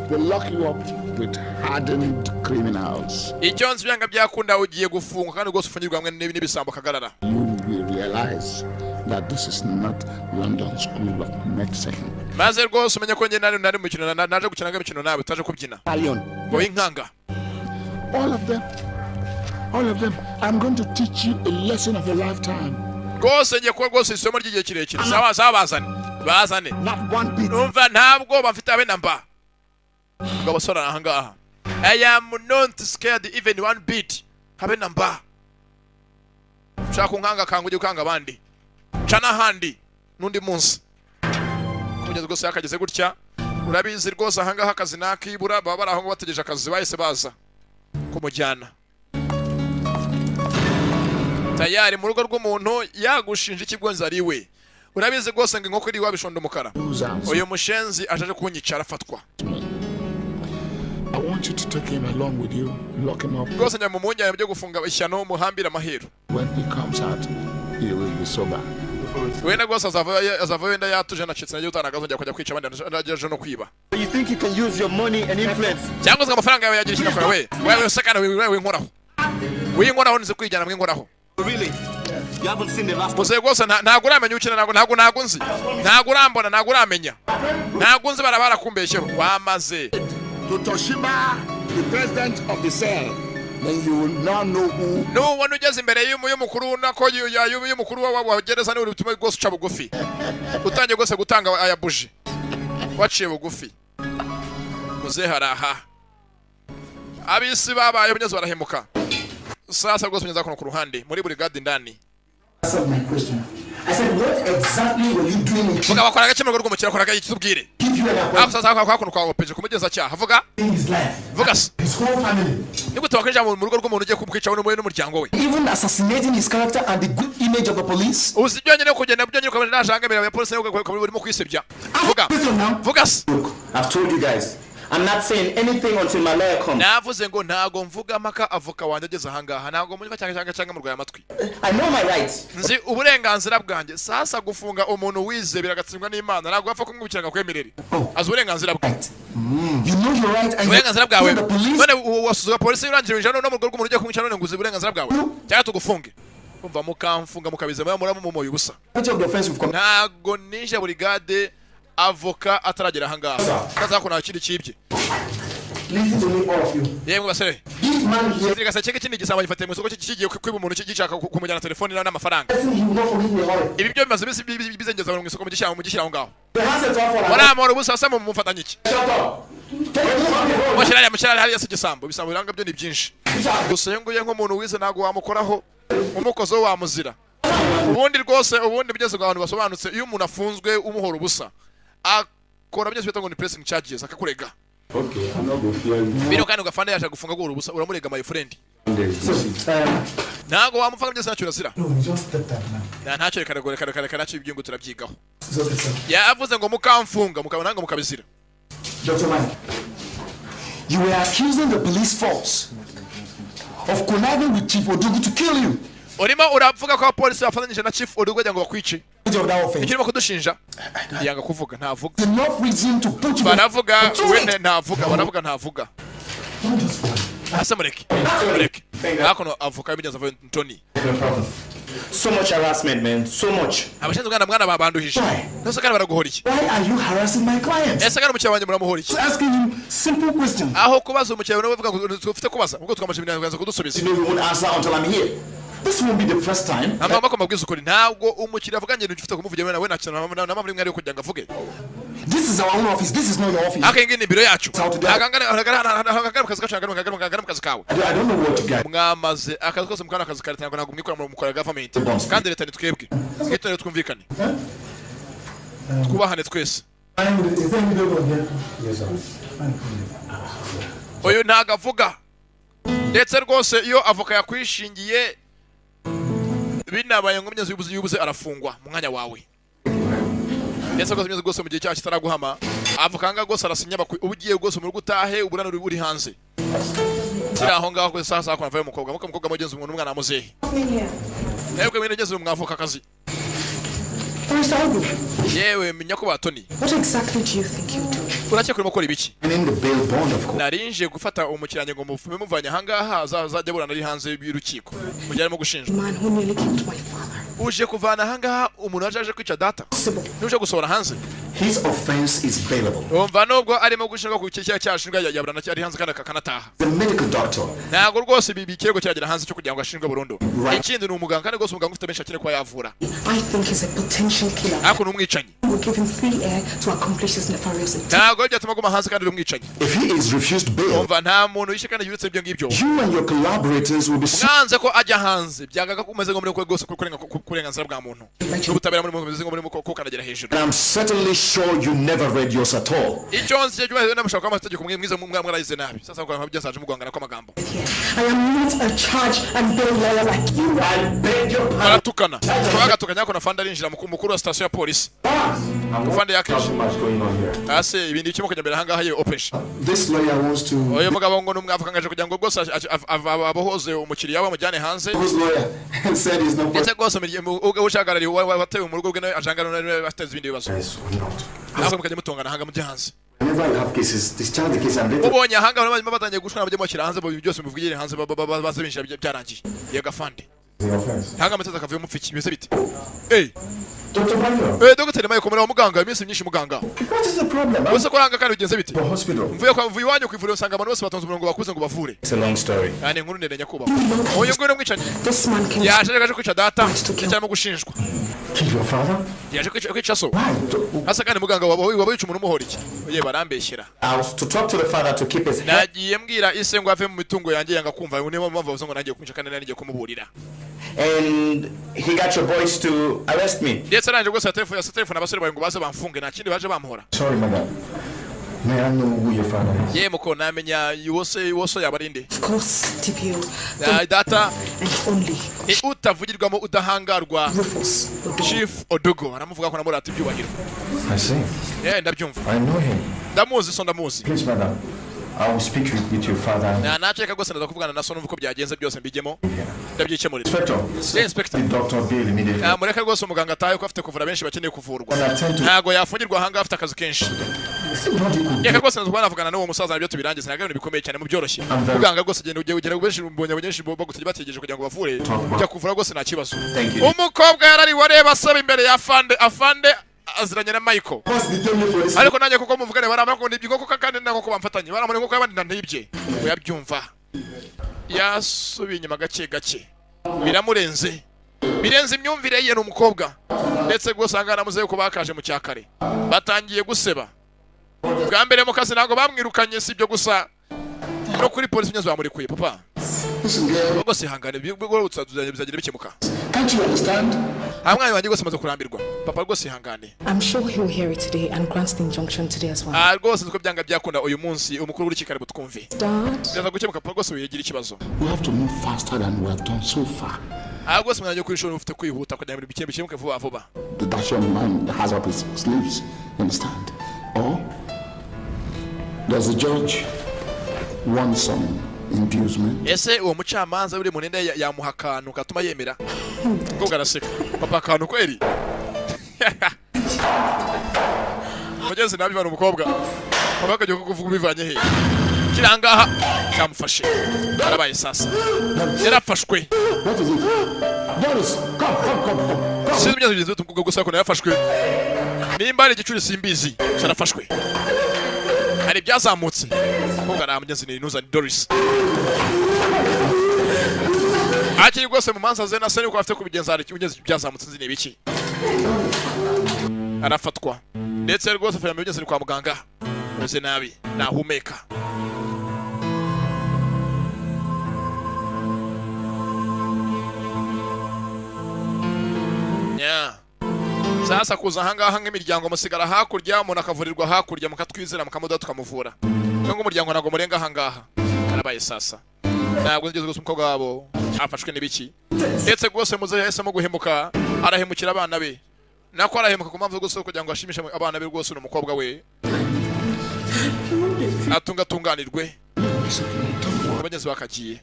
They lock you up with hardened criminals. Icyo nzi, byanga byakunda ugiye gufungwa, kandi rwose ufungirwa hamwe n'ibisambo kagarara. You will realize that this is not London School of Medicine. Maze rwose umenye ko njye nari mu mukino naje gukina imikino nawe utaje kubyina. Ngo inkanga. All of them. All of them. I'm going to teach you a lesson of a lifetime. Rwose ngiye kuba rwose isomo ry'igihe kirekire. Sawa sawa, bazane. Bazane. Numva ntabwo bafite abe namba. Ngo abasore aha ngaha. I am not scared even one bit. Habe namba. Ushaka unkanga kanga ujye ukanga abandi. Ca n'ahandi n'undi munsi. Kugeza rwose yakageze gutya. Urabizi rwose aha ngaha akazi nakibura, baba bari aho ngo bategereje akazi, bahise baza kumujyana. Tayari mu rugo rw'umuntu yagushinja ikibwonzi ari we. Urabizi rwose ngo inkoko iri iwabo ishonda umukara. Uyu mushenzi aje kunyica arafatwa. I want you to take him along with you, lock him up. Rwose njya mu munjyane byo gufunga ishyano, muhambire amaheru. When he comes out, he will be sober. Wenda rwose azava wenda yatuje, anacitse intege, utanagazongera kujya kwica abandi aje no kwiba. You think you can use your money and influence? Cyangwa se amafaranga yawe yagira ikintu akora we. Wewe se kandi wewe winkoraho. Winkoraho, nize kwijyana mwinkoraho. Really? You haven't seen the last. Muzehe rwose ntabwo uramenya ukina, ntabwo nzi. Ntabwo urambona, ntabwo uramenya. Ntabwo nzi, bara barakumbeshyeho. Wamaze. To Toshiba, the president of the cell, then you will now know who. Nubona ugeze imbere y'umukuru nako y'umukuru wa gereza, niwe butume rwose uca bugufi. Utangiye rwose gutanga aya buji. Waciye bugufi. Muzehe araha. Abisi babaye munyezi barahemuka. Sasa rwose munyezi akono ku ruhande muri brigade indani. Answer my question. I said, what exactly were you doing in Vuga, bakora agace mu rugo rw'umukire, bakora iki, tubwire. Aho sasa hakuno kwa opeje kumugeza cyaha, vuga. His life? Vuga se. His whole family. Nigute wakwinjira mu rugo rw'umuntu ugiye kumwica we n'umuryango we? Even assassinating his character and the good image of the police? Uzi byonyine kugenda byonyine ukabona najangamira ya polisi ukaba urimo kwisebya. Vuga. Vuga se. Look, I've told you guys, I'm not saying anything until my lawyer comes. Navuze ngo ntago mvuga mpaka avoka wanjye ageze ahangaha, ntago munyumva cyangwa murwaye amatwi. I know my rights. Nzi uburenganzira bwanjye. Sasa gufunga umuntu wize biragatsindwa n'Imana, ntabwo wapfa kumwibukira ngo akwemerere. Azi uburenganzira bwe. You know your right and Uburenganzira bwawe. the police. None wasuzugura polisi urangije winjira no mu rugo rw'umuntu ugiye kumwica, none ngo uzi uburenganzira bwawe? Cyangwa tugufunge. Umva, mukamfunga mukabiza muramumumoye ubusa. Ntago ninja burigade avoka ataragera ahangaha kaza ko nta kindi kibye. Listen to me, all of you. Yemwe basore. This man here, Kigasa cyeke kindi gisambo gifatiye mu isoko kigiye kwiba umuntu gishaka kumujyana telefone n'amafaranga. he will not forgive me, hurry. Ibi byo bimaze iminsi bizengeza abantu mu isoko mugishyira aho ngaho. The handset off for Muramora ubusa se mumufatanya iki? Shut up. Mushyira mushyira hariya si igisambo, ibisambo biranga byo ni byinshi. Gusa iyo nguye nk'umuntu wize ntabwo wamukoraho, umukozeho wamuzira. Ubundi rwose ubundi bigeze ku bantu basobanutse, iyo umuntu afunzwe umuhora ubusa akora byose bita ngo ni pressing charges, akakurega. Okay, I'm not going to fear you. Bino kandi ugafanda yaje gufunga guhora ubusa uramurega, my friend. Ntabwo wamufanga byose ntacyo urazira. No, we just stepped up now. Nta ntacyo, reka reka reka reka ntacyo, ibyungu turabyigaho. It's okay, sir. Yavuze ngo mukamfunga mukaba ntabwo mukabizira. Dr. Mike, you were accusing the police force of conniving with Chief Odugu to kill you. Urimo uravuga ko abapolisi bafatanyije na Chief Odugu kugira ngo bakwice. Of that offense. Icyo urimo kudushinja, yanga kuvuga, ntavuga. Enough reason to put you Baravuga we ntavuga, baravuga ntavuga. Ase mureke mureke hakuno avoka y'umugenzi avuye Tony. No problem. So much harassment, man. So much. Abashinzwe umwana mwana babanduhije ese kandi baraguhora iki? Why are you harassing my client? Ese kandi umukiriya wanjye muramuhora iki? Asking him simple questions. Aho kubaza umukiriya wawe uvuga ngo ufite kubaza ubwo twamaje ibintu kudusubiza. You know you won't answer until I'm here. This won't be the first time. Ntabwo ngomba kubabwiza ukuri, ntabwo umukiriya avuga ngo ufite kumuvugira nawe nta kintu na mpamvu imwe ari kugira ngo avuge. This is our own office. This is not your office. Aka ngiyi ni biro yacu. Agangana mu kazi kacu, agangana mu kazi kawe. I don't know what to get. Mwamaze akazi kose mukana akazi ka leta, ntabwo mwikora mukora government kandi leta ni twebwe. Mwitondere twumvikane. Twubahane twese. Is there any dog here? Yes, sir. Uyu ntabwo avuga. Ndetse rwose iyo avoka yakwishingiye binabaye ngombwa yubuze yubuze arafungwa mu mwanya wawe. Ndetse rwose bimeze rwose mu gihe cyacu kitaraguhama avoka nga rwose arasinya uba ugiye rwose mu rugo utahe uburane uri hanze. Kiri aho ngaho kuri saa saa kuna umukobwa muko umukobwa mugenzi umuntu umwana muzehe. Mwebwe mwene ngeze umwavoka kazi. Yewe menya ko batoni. What exactly do you think you're doing? Urakeka urimo gukora ibiki? And in the bail bond, of course. Narinje gufata umukiranye ngo mufume muvanye ahangaha azajya burana ari hanze y'urukiko. Mu gihe arimo gushinjwa. Man who nearly killed my father. Uje kuvana ahangaha umuntu waje kwica data. Nuje gusohora hanze. His offense is bailable. Umva, nubwo arimo gushinjwa ku cyaha cyashinjwa yaburana ari hanze kandi akanataha. The medical doctor. Ntabwo rwose ibi ikirego kiragera hanze cyo kugira ngo ashinjwe burundu. Ikindi ni umuganga kandi rwose umuganga ufite benshi akeneye kuba yavura. I think he's a potential killer. Ariko ni umwicanyi. We'll give him free air to accomplish his nefarious intent. Ntabwo byatuma aguma hanze kandi uri umwicanyi. If he is refused bail, Umva, nta muntu wishe kandi yuretse ibyo ngibyo. you and your collaborators will be Mwanze ko ajya hanze byagaga ko umeze ngo muri rwose kurenga ku burenganzira bwa muntu n'ubutabera muri mumeze ngo muri kukandagira hejuru. And I'm certainly sure you never read yours at all. Icyo nzi cyo cyubahiro n'amushaka amategeko mwe mwize mwarayize nabi. Sasa ngo byasaje mugwangana kw'amagambo. I am not a charge and bail lawyer like you. I beg your pardon. Baratukana twagatukanya ko na fanda arinjira mukuru wa station ya polisi. Fanda yakeje. Not much going on here. Ase ibindi bikimo kujya mbere ahangaha yewe opesh. This lawyer wants to. Uyu mugabo ngo numwavoka ngaje kugira ngo rwose abohoze umukiriya we amujyane hanze. Whose lawyer said he's not. Ndetse rwose ubwo ushagarariye watewe mu rugo rwe nawe ajangana nawe bateza ibindi bibazo. Yes, or not. Ntabwo mukajya mutongana ahanga mujye hanze. Whenever you have cases, discharge the case and let Mubonye ahanga barimo batangiye gushwana mujye mushyira hanze byose mubivugire hanze baze binjira byarangiye. Yego afande. the offense. Ntanga amateza akavuye mupfiki bimeze bite? Eh, Dr. Michael, eh Dr. Michael muri muganga iminsi myinshi muganga. what is the problem? Ubuse ko aranga kandi bigenze bite? The hospital. Mvuye kwa mvuye iwanyu ku ivuriro nsanga abantu bose batonze umurongo bakuze ngo bavure. It's a long story. Yani inkuru ndende nyakubahwa. Uyu nguyu ni umwicanyi. This man can Yaje aje kwica data cyangwa gushinjwa. Kill your father? Yaje kwica so. Why? Asa kandi muganga waba wica umuntu umuhora iki? Oye barambeshyera. I was to talk to the father to keep his head. Nagiye mbwira ise ngo ave mu mitungo yanjye yanga kumva, niyo mpamvu bavuze ngo nangiye kumwica kandi nanigiye kumuburira. And he got your boys to arrest me. Ndetse arangije rwose ya telefone abasore bawe ngo baze bamfunge, nta kindi baje bamuhora. Sorry, madam. May I know who your father is? Ye muko namenya wose yaba ari nde? Of course, TPO. Data And only ni utavugirwamo udahangarwa Rufus Odugo. Chief Odugo aramuvuga ko namurata ibyubahiro. I see. Eh ndabyumva. I know him. Ndamuzi so ndamuzi. Please, madam. I will speak with your father. Na naceka rwose ndaza kuvugana na so numva uko byagenze byose mbijyemo. Ndabyikemurira. Inspector. Yeah, inspector. The doctor bail immediately. Mureke rwose umuganga atahe ko afite kuvura benshi bakeneye kuvurwa. And attend to Ntago yafungirwa ahangaha afite akazi kenshi. Reka rwose nzi navugana n'uwo musaza nabyo tubirangize, ntabwo ari ibintu bikomeye cyane mu byoroshye. Muganga rwose genda ujye ugera benshi mbonye benshi bagutege bategereje kugira ngo bavure. Jya kuvura rwose nta kibazo. Umukobwa yarariwe areba asaba imbere ya afande, afande aziranye na Michael. Ariko nanjye kuko muvugane baramukunda ibyo koko kandi nako ko bamfatanye baramuri kuko abandi ntibye. Uyabyumva. Yasubiye inyuma gake gake. Biramurenze. Birenze imyumvire ye n'umukobwa. Ndetse rwose angana muzeyo ko bakaje mu cyakare. Batangiye guseba. Bwa mbere mu kazi ntabwo bamwirukanye si ibyo gusa. No kuri polisi nyazo bamurikuye papa. Rwose ihangane bizagira bikemuka. Can't you understand? Hamwe wanjye rwose maze kurambirwa. Papa rwose ihangane. I'm sure he will hear it today and grant the injunction today as well. Ah rwose nziko byanga byakunda uyu munsi umukuru w'urukiko ari butwumve. Biraza gukemuka papa rwose wigira ikibazo. We have to move faster than we have done so far. Ah rwose mwanjye kuri shuri ufite kwihuta kugira ngo ibintu bikemuke vuba vuba. That young man has up his sleeves, you understand? Or does the judge want some inducement? Ese uwo mucamanza uri mu nenda yamuha akantu katuma yemera? Ubwo araseka. Papa akantu kweri? Mugeze nabi bana umukobwa. Papa akajya kuvuga ubivanye he? Kirangaha kamufashe. Arabaye sasa. Yarafashwe. What is it? Doris, come, come, come, come. Sinzi ibyo bigenze tumukobwa gusa ko yarafashwe. Nimba ari igicuri simbizi, yarafashwe. Hari byazamutse. Umukobwa aramugeze ni Nuza Doris. Akiri rwose mu manza ze na se niko afite kubigenza hari kimugeze byazamutse nzi nibiki. Arafatwa. Ndetse rwose afanya mugeze kwa muganga. Meze nabi, nahumeka. Yeah. Sasa kuza ahangaha nk'imiryango musigara hakurya umuntu akavurirwa hakurya mukatwizera mukamuda tukamuvura. Ngo umuryango ntago murenga ahangaha. Karabaye sasa. Ntabwo ngeze gusa umukobwa wabo afashwe n'ibiki. Ndetse rwose muze yahisemo guhemuka, arahemukira abana be. Nako arahemuka ku mpamvu rwose kugira ngo ashimishe abana be rwose n'umukobwa we. Atunga tunganirwe. Abageze bakagiye.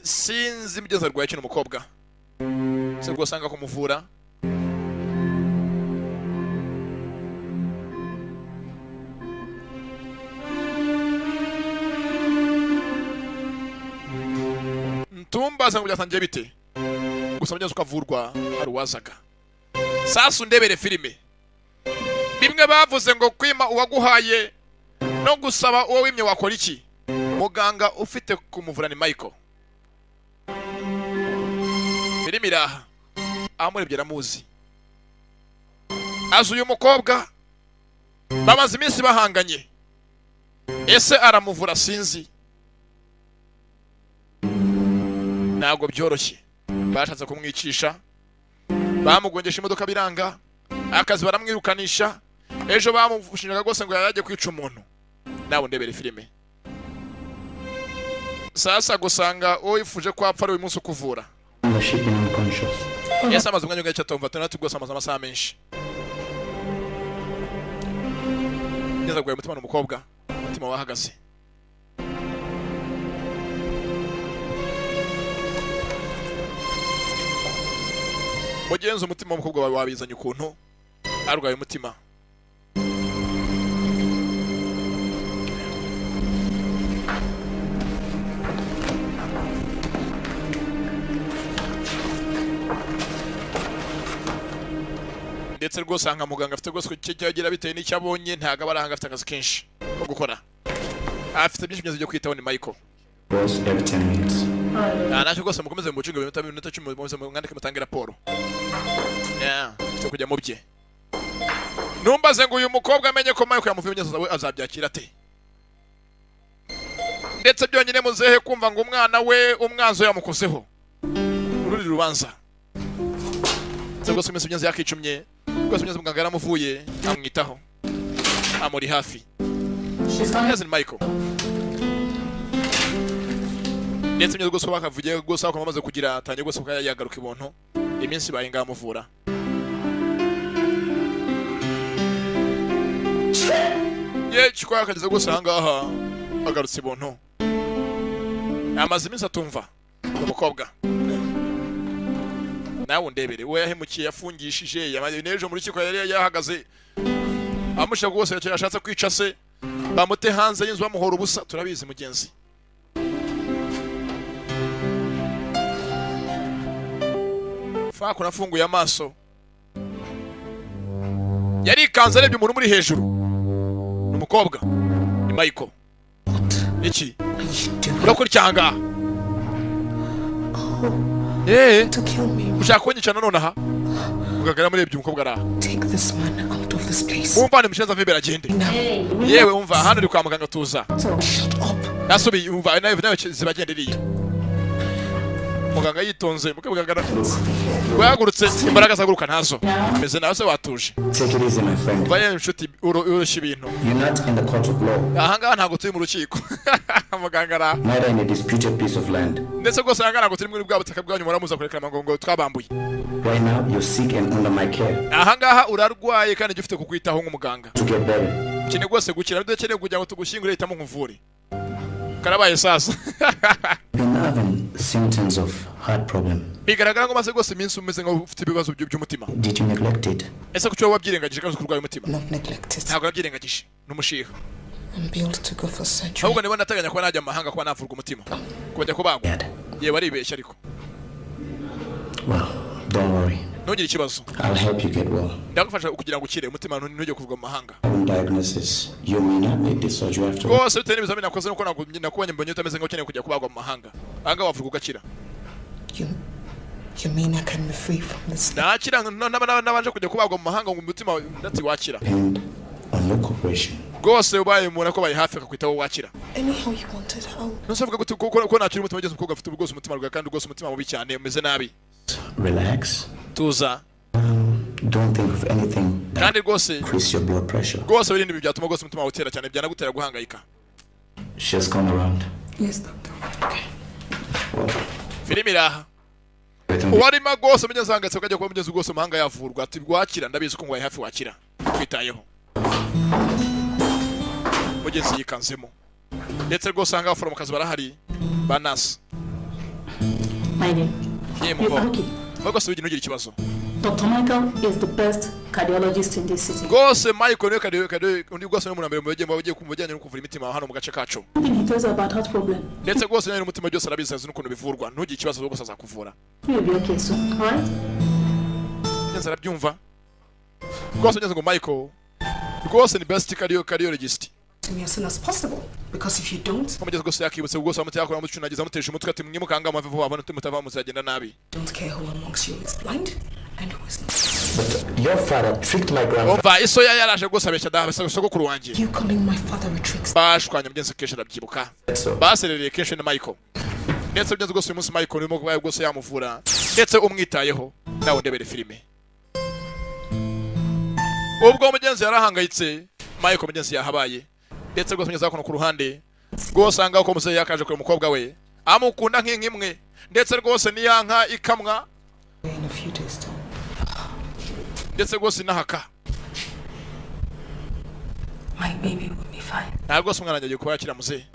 Sinzi imigeze arwaye kino umukobwa. Se rwose anga kumuvura. Ntumbaza ngo byatangiye bite. Gusa mugeze ukavurwa ari uwazaga. Sasa ndebere filime. Bimwe bavuze ngo kwima uwaguhaye no gusaba uwo wimye wakora iki? Muganga ufite kumuvura ni Michael. Filime iraha. Amurebye aramuzi. Azi uyu mukobwa bamaze iminsi bahanganye. Ese aramuvura sinzi. Ntabwo byoroshye. Bashatse kumwicisha. Bamugongesha imodoka biranga. Akazi baramwirukanisha. Ejo bamushinjaga rwose ngo yajye kwica umuntu. Nawe ndebere filime. Sasa gusanga uwo yifuje ko apfa ari uyu munsi ukuvura. Yes, amaze umwanya ungana atumva tunatu rwose amaze amasaha menshi. Ngeze guye umutima n'umukobwa, umutima wahagaze. Mugenzi umutima w'umukobwa wawe wabizanye ukuntu arwaye umutima. Ndetse rwose anga muganga afite rwose kucyagira bitewe n'icyo abonye ntago abaranga afite akazi kenshi ko gukora. Afite byinshi byo kwitaho ni Michael. Boss every 10 minutes. Nta rwose mukomeze mucunge iminota 10 mukomeze mwandike mutange raporo. Yeah, afite kujya mu bye. Numbaze ngo uyu mukobwa amenye ko Michael yamuvuye neza we azabyakira ate? Ndetse byonyine muzehe kumva ngo umwana we umwanzo yamukozeho. Ururi rubanza. Rwose iminsi myiza yakicumye. Rwose myiza muganga yaramuvuye amwitaho. Amuri hafi. Yes, Michael. Ndetse myiza rwose bakavugiye rwose aho bamaze kugira atangiye rwose ko yagaruka ibonto. Iminsi baye ngamuvura. Ye chikwa akageze rwose ahangaha agarutse ibonto. Amaze iminsi atumva umukobwa. Nawe ndebere we yahemukiye yafungishije yamaze n'ejo muri kiko yari yahagaze Amushaka rwose yashatse kwica se bamute hanze y'inzu bamuhora ubusa turabizi mugenzi. Fako nafunguye amaso. Yarikanze arebye umuntu muri hejuru. Ni umukobwa. Ni Michael. Iki? Urakora icyanga? Ushaka kunyica none aha? Muganga yamurebye umukobwa araha. Take this man out of this place. Umva ni mushenza mvibera agende. Yewe umva hano uri kwa muganga tuza. Shut up. Nasubiye umva nawe zibagenderiye. Muganga yitonze muganga wagurutse imbaraga zaguruka ntazo. Meze nawe se watuje. Take it easy, my friend. Baye inshuti urushya ibintu. You're not in the court of law. Aha ngaha ntabwo turi mu rukiko. Muganga ara. Neither in a disputed piece of land. Ndetse rwose aha ngaha ntabwo turi muri bwa butaka bwanyu muramuza kurekera ngo twabambuye. Right now you're sick and under my care. Aha ngaha urarwaye kandi ufite kukwitaho nk'umuganga. To get better. Ukeneye rwose gukira udakeneye kugira ngo tugushyingure hitamo nkuvure. Karabaye sasa. Been having symptoms of heart problem. Bigaragara ngo maze rwose iminsi umeze nkaho ufite ibibazo by'umutima. Did you neglect it? Ese kuki wowe wabyirengagije kandi uzi ko urwaye umutima? Not neglected. Ntabwo nabyirengagije. Ni umushiha. I'm built to go for surgery. Ahubwo niba nateganya kuba najya mu mahanga kuba navurwa umutima. Kubajya kubagwa. Yewe aribeshya ariko. Well, don't worry. Ntugire ikibazo. I'll help you get well. Ndagufasha kugira ngo ukire umutima ntujye kuvurwa mu mahanga. On diagnosis, you may not need this surgery after all. Rwose bitewe n'ibizamini nakoze nuko nakubonye mbonye utameze nkaho ukeneye kujya kubagwa mu mahanga. Aha ngaha wavurwa ugakira. You mean I can be free from this? Nakira nabanje kujya kubagwa mu mahanga ngo umutima ndati wakira. And on your cooperation. Rwose ubaye umuntu akobaye hafi akakwitaho wakira. Anyhow you want it, I'll... Ntusavuga gute ko nakira umutima ugeze umukobwa afite rwose umutima rwawe kandi rwose umutima mubi cyane umeze nabi. Relax. Tuza. Don't think of anything that Kandi rwose increase your blood pressure. rwose wirinde ibi byatuma rwose umutima wawe utera cyane byanagutera guhangayika. She has gone around. Yes, doctor. Well, Filimi iraha. everything Uwarimo rwose mugenzi ahangayitse ukajya kuba mugenzi rwose umuhanga yavurwa ati wakira ndabizi ko ngwaye hafi wakira. Kwitayeho. Mugenzi yikanzemo. Ndetse rwose aha ngaha abaforomokazi barahari ba nasi. My dear, Yewe you mukobwa. okay? Rwose ntugire ikibazo. Dr. Michael is the best cardiologist in this city. Rwose Michael niwe kadiyo undi rwose ni umuntu mbere mu bagiye mu bijyanye no kuvura imitima hano mu gace kacu. Anything he tells you about heart problem, Ndetse rwose nawe n'umutima byose arabizi azi n'ukuntu bivurwa ntugire ikibazo rwose azakuvura. you will be okay soon, alright? Ngenzi arabyumva. Rwose ngenzi ngo Michael rwose ni best cardiologist. To me as soon as possible, because if you don't, Mugeze rwose yakibutse rwose amuteye akora amucunagiza amutesha umutwe ati mwimukanga muve vuba abone mutava muzagenda nabi. don't care who amongst you is blind and who is not. But your father tricked my grandfather. Umva isoya yaraje rwose abeshya da sogokuru wanjye. You calling my father a trickster? Bashwanye mugenzi kenshi arabyibuka. Baserereye kenshi na Michael. Ndetse mugenzi rwose uyu munsi Michael urimo kuba rwose yamuvura ndetse umwitayeho nawe ndebere filime. Ubwo mugenzi yarahangayitse Michael mugenzi yahabaye ndetse rwose mugenzi hakuno ku ruhande rwose aha ngaha uko muzehe yakaje kureba umukobwa we amukunda nk'inka imwe ndetse rwose niya nka ikamwa In a few days' time. ndetse rwose inahaka. My baby will be fine. Nta rwose umwana wanjye agiye kuba yakira muzehe.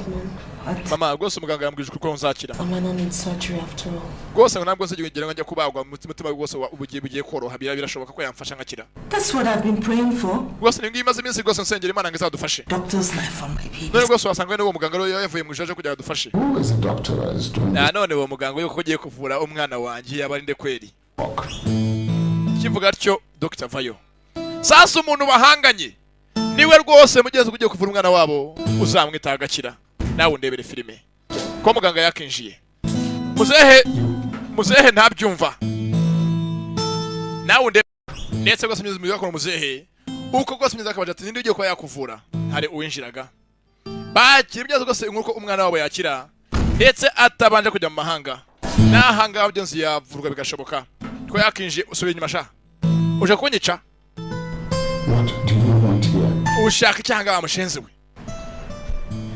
Mama rwose muganga yambwije uko nzakira. I might not need surgery after all. Rwose ngo ntabwo nzigera ngo njya kubagwa umutima rwose ubugiye koroha birashoboka ko yamfasha nkakira. That's what I've been praying for. Rwose ni ngiyo imaze iminsi rwose nsengera Imana ngo izadufashe. Doctor's life for my baby. None rwose wasanga we n'uwo muganga rero yavuye mu ijoro kugira ngo adufashe. Who is the doctor that is doing Na none uwo muganga yuko ugiye kuvura umwana wanjye yaba ari nde kweri? Kivuga atyo Dr. Vayo. Sasa umuntu bahanganye niwe rwose mugenzi ugiye kuvura umwana wabo uzamwita agakira. Nawe undebere filime. Ko muganga yakinjiye. Muzehe ntabyumva. Nawe undebe ndetse rwose mugenzi mugakora muzehe uko rwose mugenzi akabaje ati ninde ugiye kuba yakuvura hari uwinjiraga. Bakira ibyazo rwose nk'uko umwana wabo yakira ndetse atabanje kujya mu mahanga. N'ahanga mugenzi yavurwa bigashoboka. Ko yakinjiye usubira inyuma sha. Uje kunyica? What do you want here? Ushaka icyanga wa mushenzi we.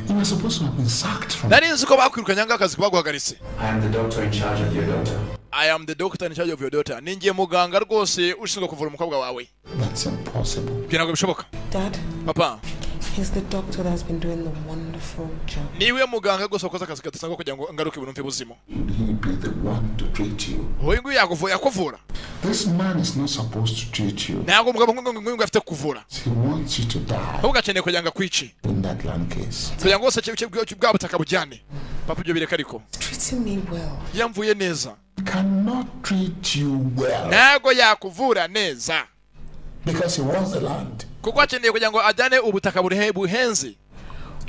You were supposed to have been sacked from. Nari nzi ko bakwirukanye anga akazi baguhagaritse. I am the doctor in charge of your daughter. I am the doctor in charge of your daughter. Ningiye muganga rwose ushinzwe kuvura umukobwa wawe. That's impossible. Ibyo ntabwo bishoboka. Dad, Papa, he's the doctor that's been doing the wonderful job. niwe muganga rwose wakoze akazi kadasanzwe kugira ngo ngaruke ibintu mve buzima. Should he be the one to treat you? Uyu nguyu yakuvura. This man is not supposed to treat you. Ntabwo umugabo nk'uyu afite kuvura. He wants you to die Ahubwo akeneye kugira ngo akwice. in that land case. Kugira ngo wose bwa butaka bujyane. Papa, ibyo bireka ariko. Treating me well. Yamvuye neza. Cannot treat you well Ntabwo yakuvura neza. because he wants the land. Kuko akeneye kugira ngo ajyane ubutaka buhenze.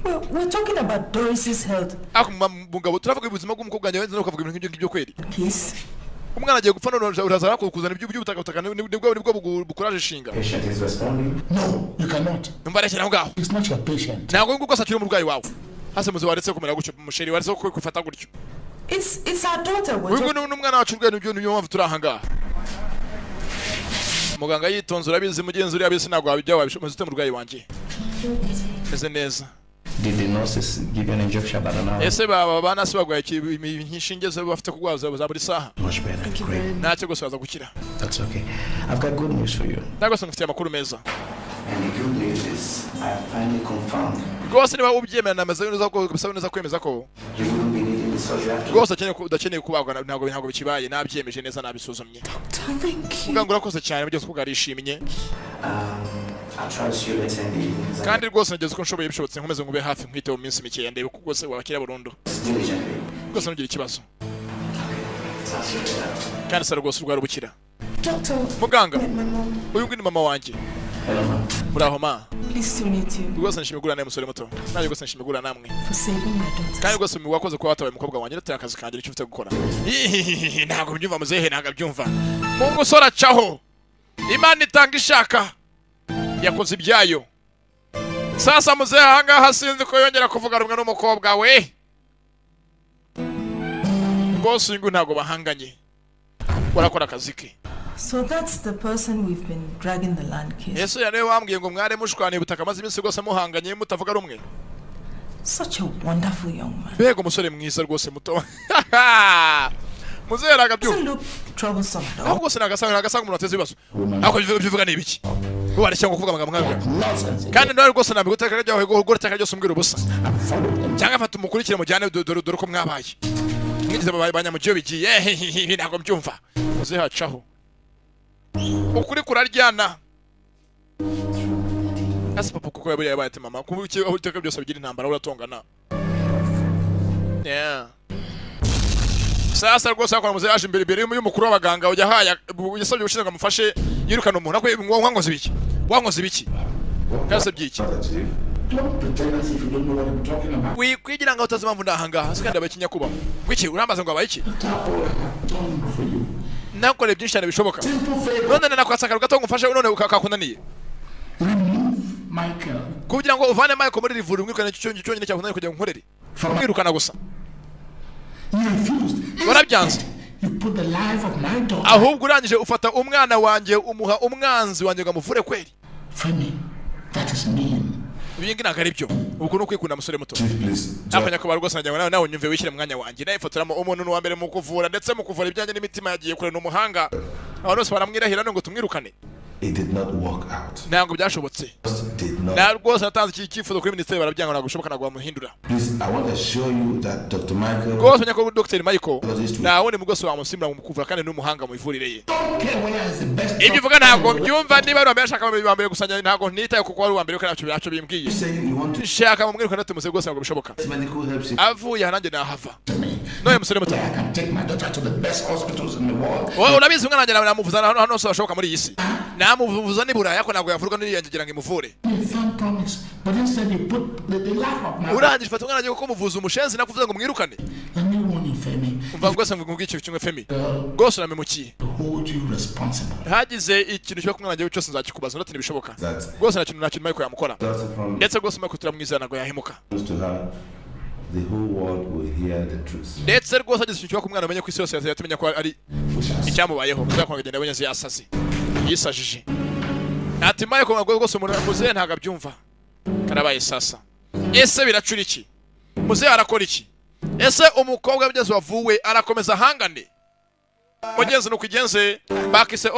Well, we're talking about Doris's health. Ariko mugabo, turavuga ubuzima bw'umukobwa wanjye, wenze ukavuga ibintu nk'ibyo ngibyo kweri. Case. Umwana agiye gupfa none uraza kuzana iby'ubutaka, butaka nibwo bukuraje ishinga. Patient is responding. No, you cannot. Numva rekera aho ngaho. He's not your patient. Ntabwo nguko rwose akiri umurwayi wawe. Hase muzi waretse kumera gutyo, musheri, waretse kwifata gutyo. It's our daughter. We're Uyu nguyu ni umwana wacu urwaye, nibyo niyo mpamvu turi aha ngaha. Muganga yitonze, urabizi mugenzi, uriya bisi ntabwo wabijya wabishoboza ute murwayi wanjye. Meze neza. Did the nurses give you an injection about an hour? Ese baba banasi bagwaye inshinge zo bafite kurwaza za buri saha? Much better. Great. Ntacyo rwose, baza gukira. That's okay. I've got good news for you. Ntabwo rwose ngufitiye amakuru meza. And the good news is I finally confirmed Rwose niba ubyemera, nameze neza ko bisaba neza kwemeza ko you wouldn't be needing the surgery after. rwose udakeneye kubagwa, ntabwo bikibaye, nabyemeje neza, nabisuzumye. Thank you. Muganga, urakoze cyane, mugeze ko arishimye. I'll try to see you later in the evening. Kandi rwose nageze uko nshoboye bishobotse nkomeze ngube hafi, nkwite mu minsi mikeya, ndebe ko rwose wabakira burundu. Diligently. Rwose ntugire ikibazo. I'll see you later. Kandi sara rwose urwara ubukira. Doctor, Muganga, met my mom. uyu nguyu ni mama wanjye. Hello, ma'am. Muraho ma. Pleased to meet you. Rwose nishimiye guhura nawe, musore muto. Nanjye rwose nishimiye guhura namwe. For saving my daughter. Kandi rwose wakoze kuba watabaye umukobwa wanjye, nateye akazi kanjye, nicyo ufite gukora. Ntabwo mbyumva muzehe, ntabwo abyumva. Mu musore acaho. Imana itanga ishaka. Yakoze ibyayo. Sasa muzehe ahangaha sinzi ko yongera kuvuga rumwe n'umukobwa we. Rwose uyu nguyu ntabwo bahanganye. Warakora akazi ke. So that's the person we've been dragging the land case. Ese ya niwe wambwiye ngo mware mushwaniye ubutaka, maze iminsi rwose muhanganye mutavuga rumwe? Such a wonderful young man. Mbega umusore mwiza rwose muto. Muzehe nagabyumva. Doesn't look troublesome at all. Ahubwo rwose nagasanga umuntu ateze ibibazo. Ariko ibyo uvuga ni ibiki? Wareshya ngo kuvuga amagambo nk'ayo. Nonsense. Kandi nawe rwose ntabwo uteka ryawe gukora iteka ryose umbwira ubusa. Cyangwa fata umukurikire mujyane, dore dore uko mwabaye. Mwigize babaye banyamugiyo bigiye. Ibi ntabwo mbyumva. Muzehe hacaho. Ukuri kuraryana. Ese papa kuko yaburiye yabaye ati mama kuba iki aho iteka byose bigira intambara uratongana. Yeah. Sasa rwose akora muzehe yaje imbere y'umukuru w'abaganga ujya haya yasabye ubushinzwe ngo amufashe yirukana umuntu akwe wankoze ibiki? Wankoze ibiki? Kase byiki? Don't pretend as if you don't know what I'm talking about. Wikwigira ngo utazi impamvu ndahangaha, se kandi abaye ikinyakuba. Ngwiki urambaza ngo abaye iki? Done for you. Nakoreye byinshi cyane bishoboka. Simple favor. None nakwatsa akantu gato ngo umfashe none kakunaniye. Remove Michael Kugira ngo uvane Michael muri iri vuriro umwirukane, icyo cyonyine cyakunaniye kugira ngo nkorere. Umwirukana gusa. You refused. Warabyanze. You put the life of my daughter. Ahubwo urangije ufata umwana wanjye umuha umwanzi wanjye ngo amuvure kweri. Femi, that is mean. Ibi ngibi ntabwo ari byo. Uku ni ukwikunda, musore muto. Chief, please. Ariko nyakubahwa rwose nagira ngo nawe unyumve, wishyire mu mwanya wanjye. Nawe fotoramo umuntu ni uwa mbere mu kuvura, ndetse mu kuvura ibijyanye n'imitima yagiye kure, ni umuhanga. Abantu bose baramwirahira none ngo tumwirukane. It did not work out. Ntabwo byashobotse. Just did not. Na rwose natanze iki cyifuzo kuri minisiteri barabyanga, ntabwo bishoboka, ntabwo bamuhindura. Please, I want to assure you that Dr. Michael Rwose nyakubahwa Dr. Michael nta wundi rwose wamusimbura mu kuvura, kandi ni umuhanga mu ivurire ye. Don't care whether he's the best. Ibyo uvuga ntabwo mbyumva, niba ari uwa mbere ashaka uwa mbere gusa, ntabwo nitaye kuko ari uwa mbere kuko ntacyo bimbwiye. saying you want to Nshaka mumwirukane tumuze, rwose ntabwo bishoboka. medical help. Avuye aha nanjye nahava. None musore muto. I can take my daughter to the best hospitals in the world. Wowe urabizi, umwana wanjye namuvuza hano hose hashoboka muri iyi si. Namuvuza ni Buraya, ariko ntabwo yavurwa n'iriya ngira ngo imuvure. A firm promise, but instead you put the life of my Urangije ufata umwana wanjye kuko muvuza umushenzi nakuvuze ngo mwirukane. Let me warn you, Femi. Umva rwose ngo ikintu kimwe, Femi. Rwose uramemukiye. To hold you responsible. Hagize ikintu kiba ku mwana wanjye cyose nzakikubaza, ndetse ntibishoboka. That Rwose nta kintu Michael yamukora. daughter from Ndetse rwose Michael turamwizera, ntabwo yahemuka. to her, the whole world will hear the truth. Ndetse rwose hagize ikintu kiba ku mwana, umenye ko isi yose yatumenya ko ari icyamubayeho. Muzakonga agenda abonye yasaze. Yisajije. Ati Michael ngo rwose umuntu muzehe ntabwo abyumva. Karabaye sasa. Ese biracura iki? Muzehe arakora iki? Ese umukobwa mugezi wavuwe arakomeza ahangane? Mugenzi nuko igenze bakise.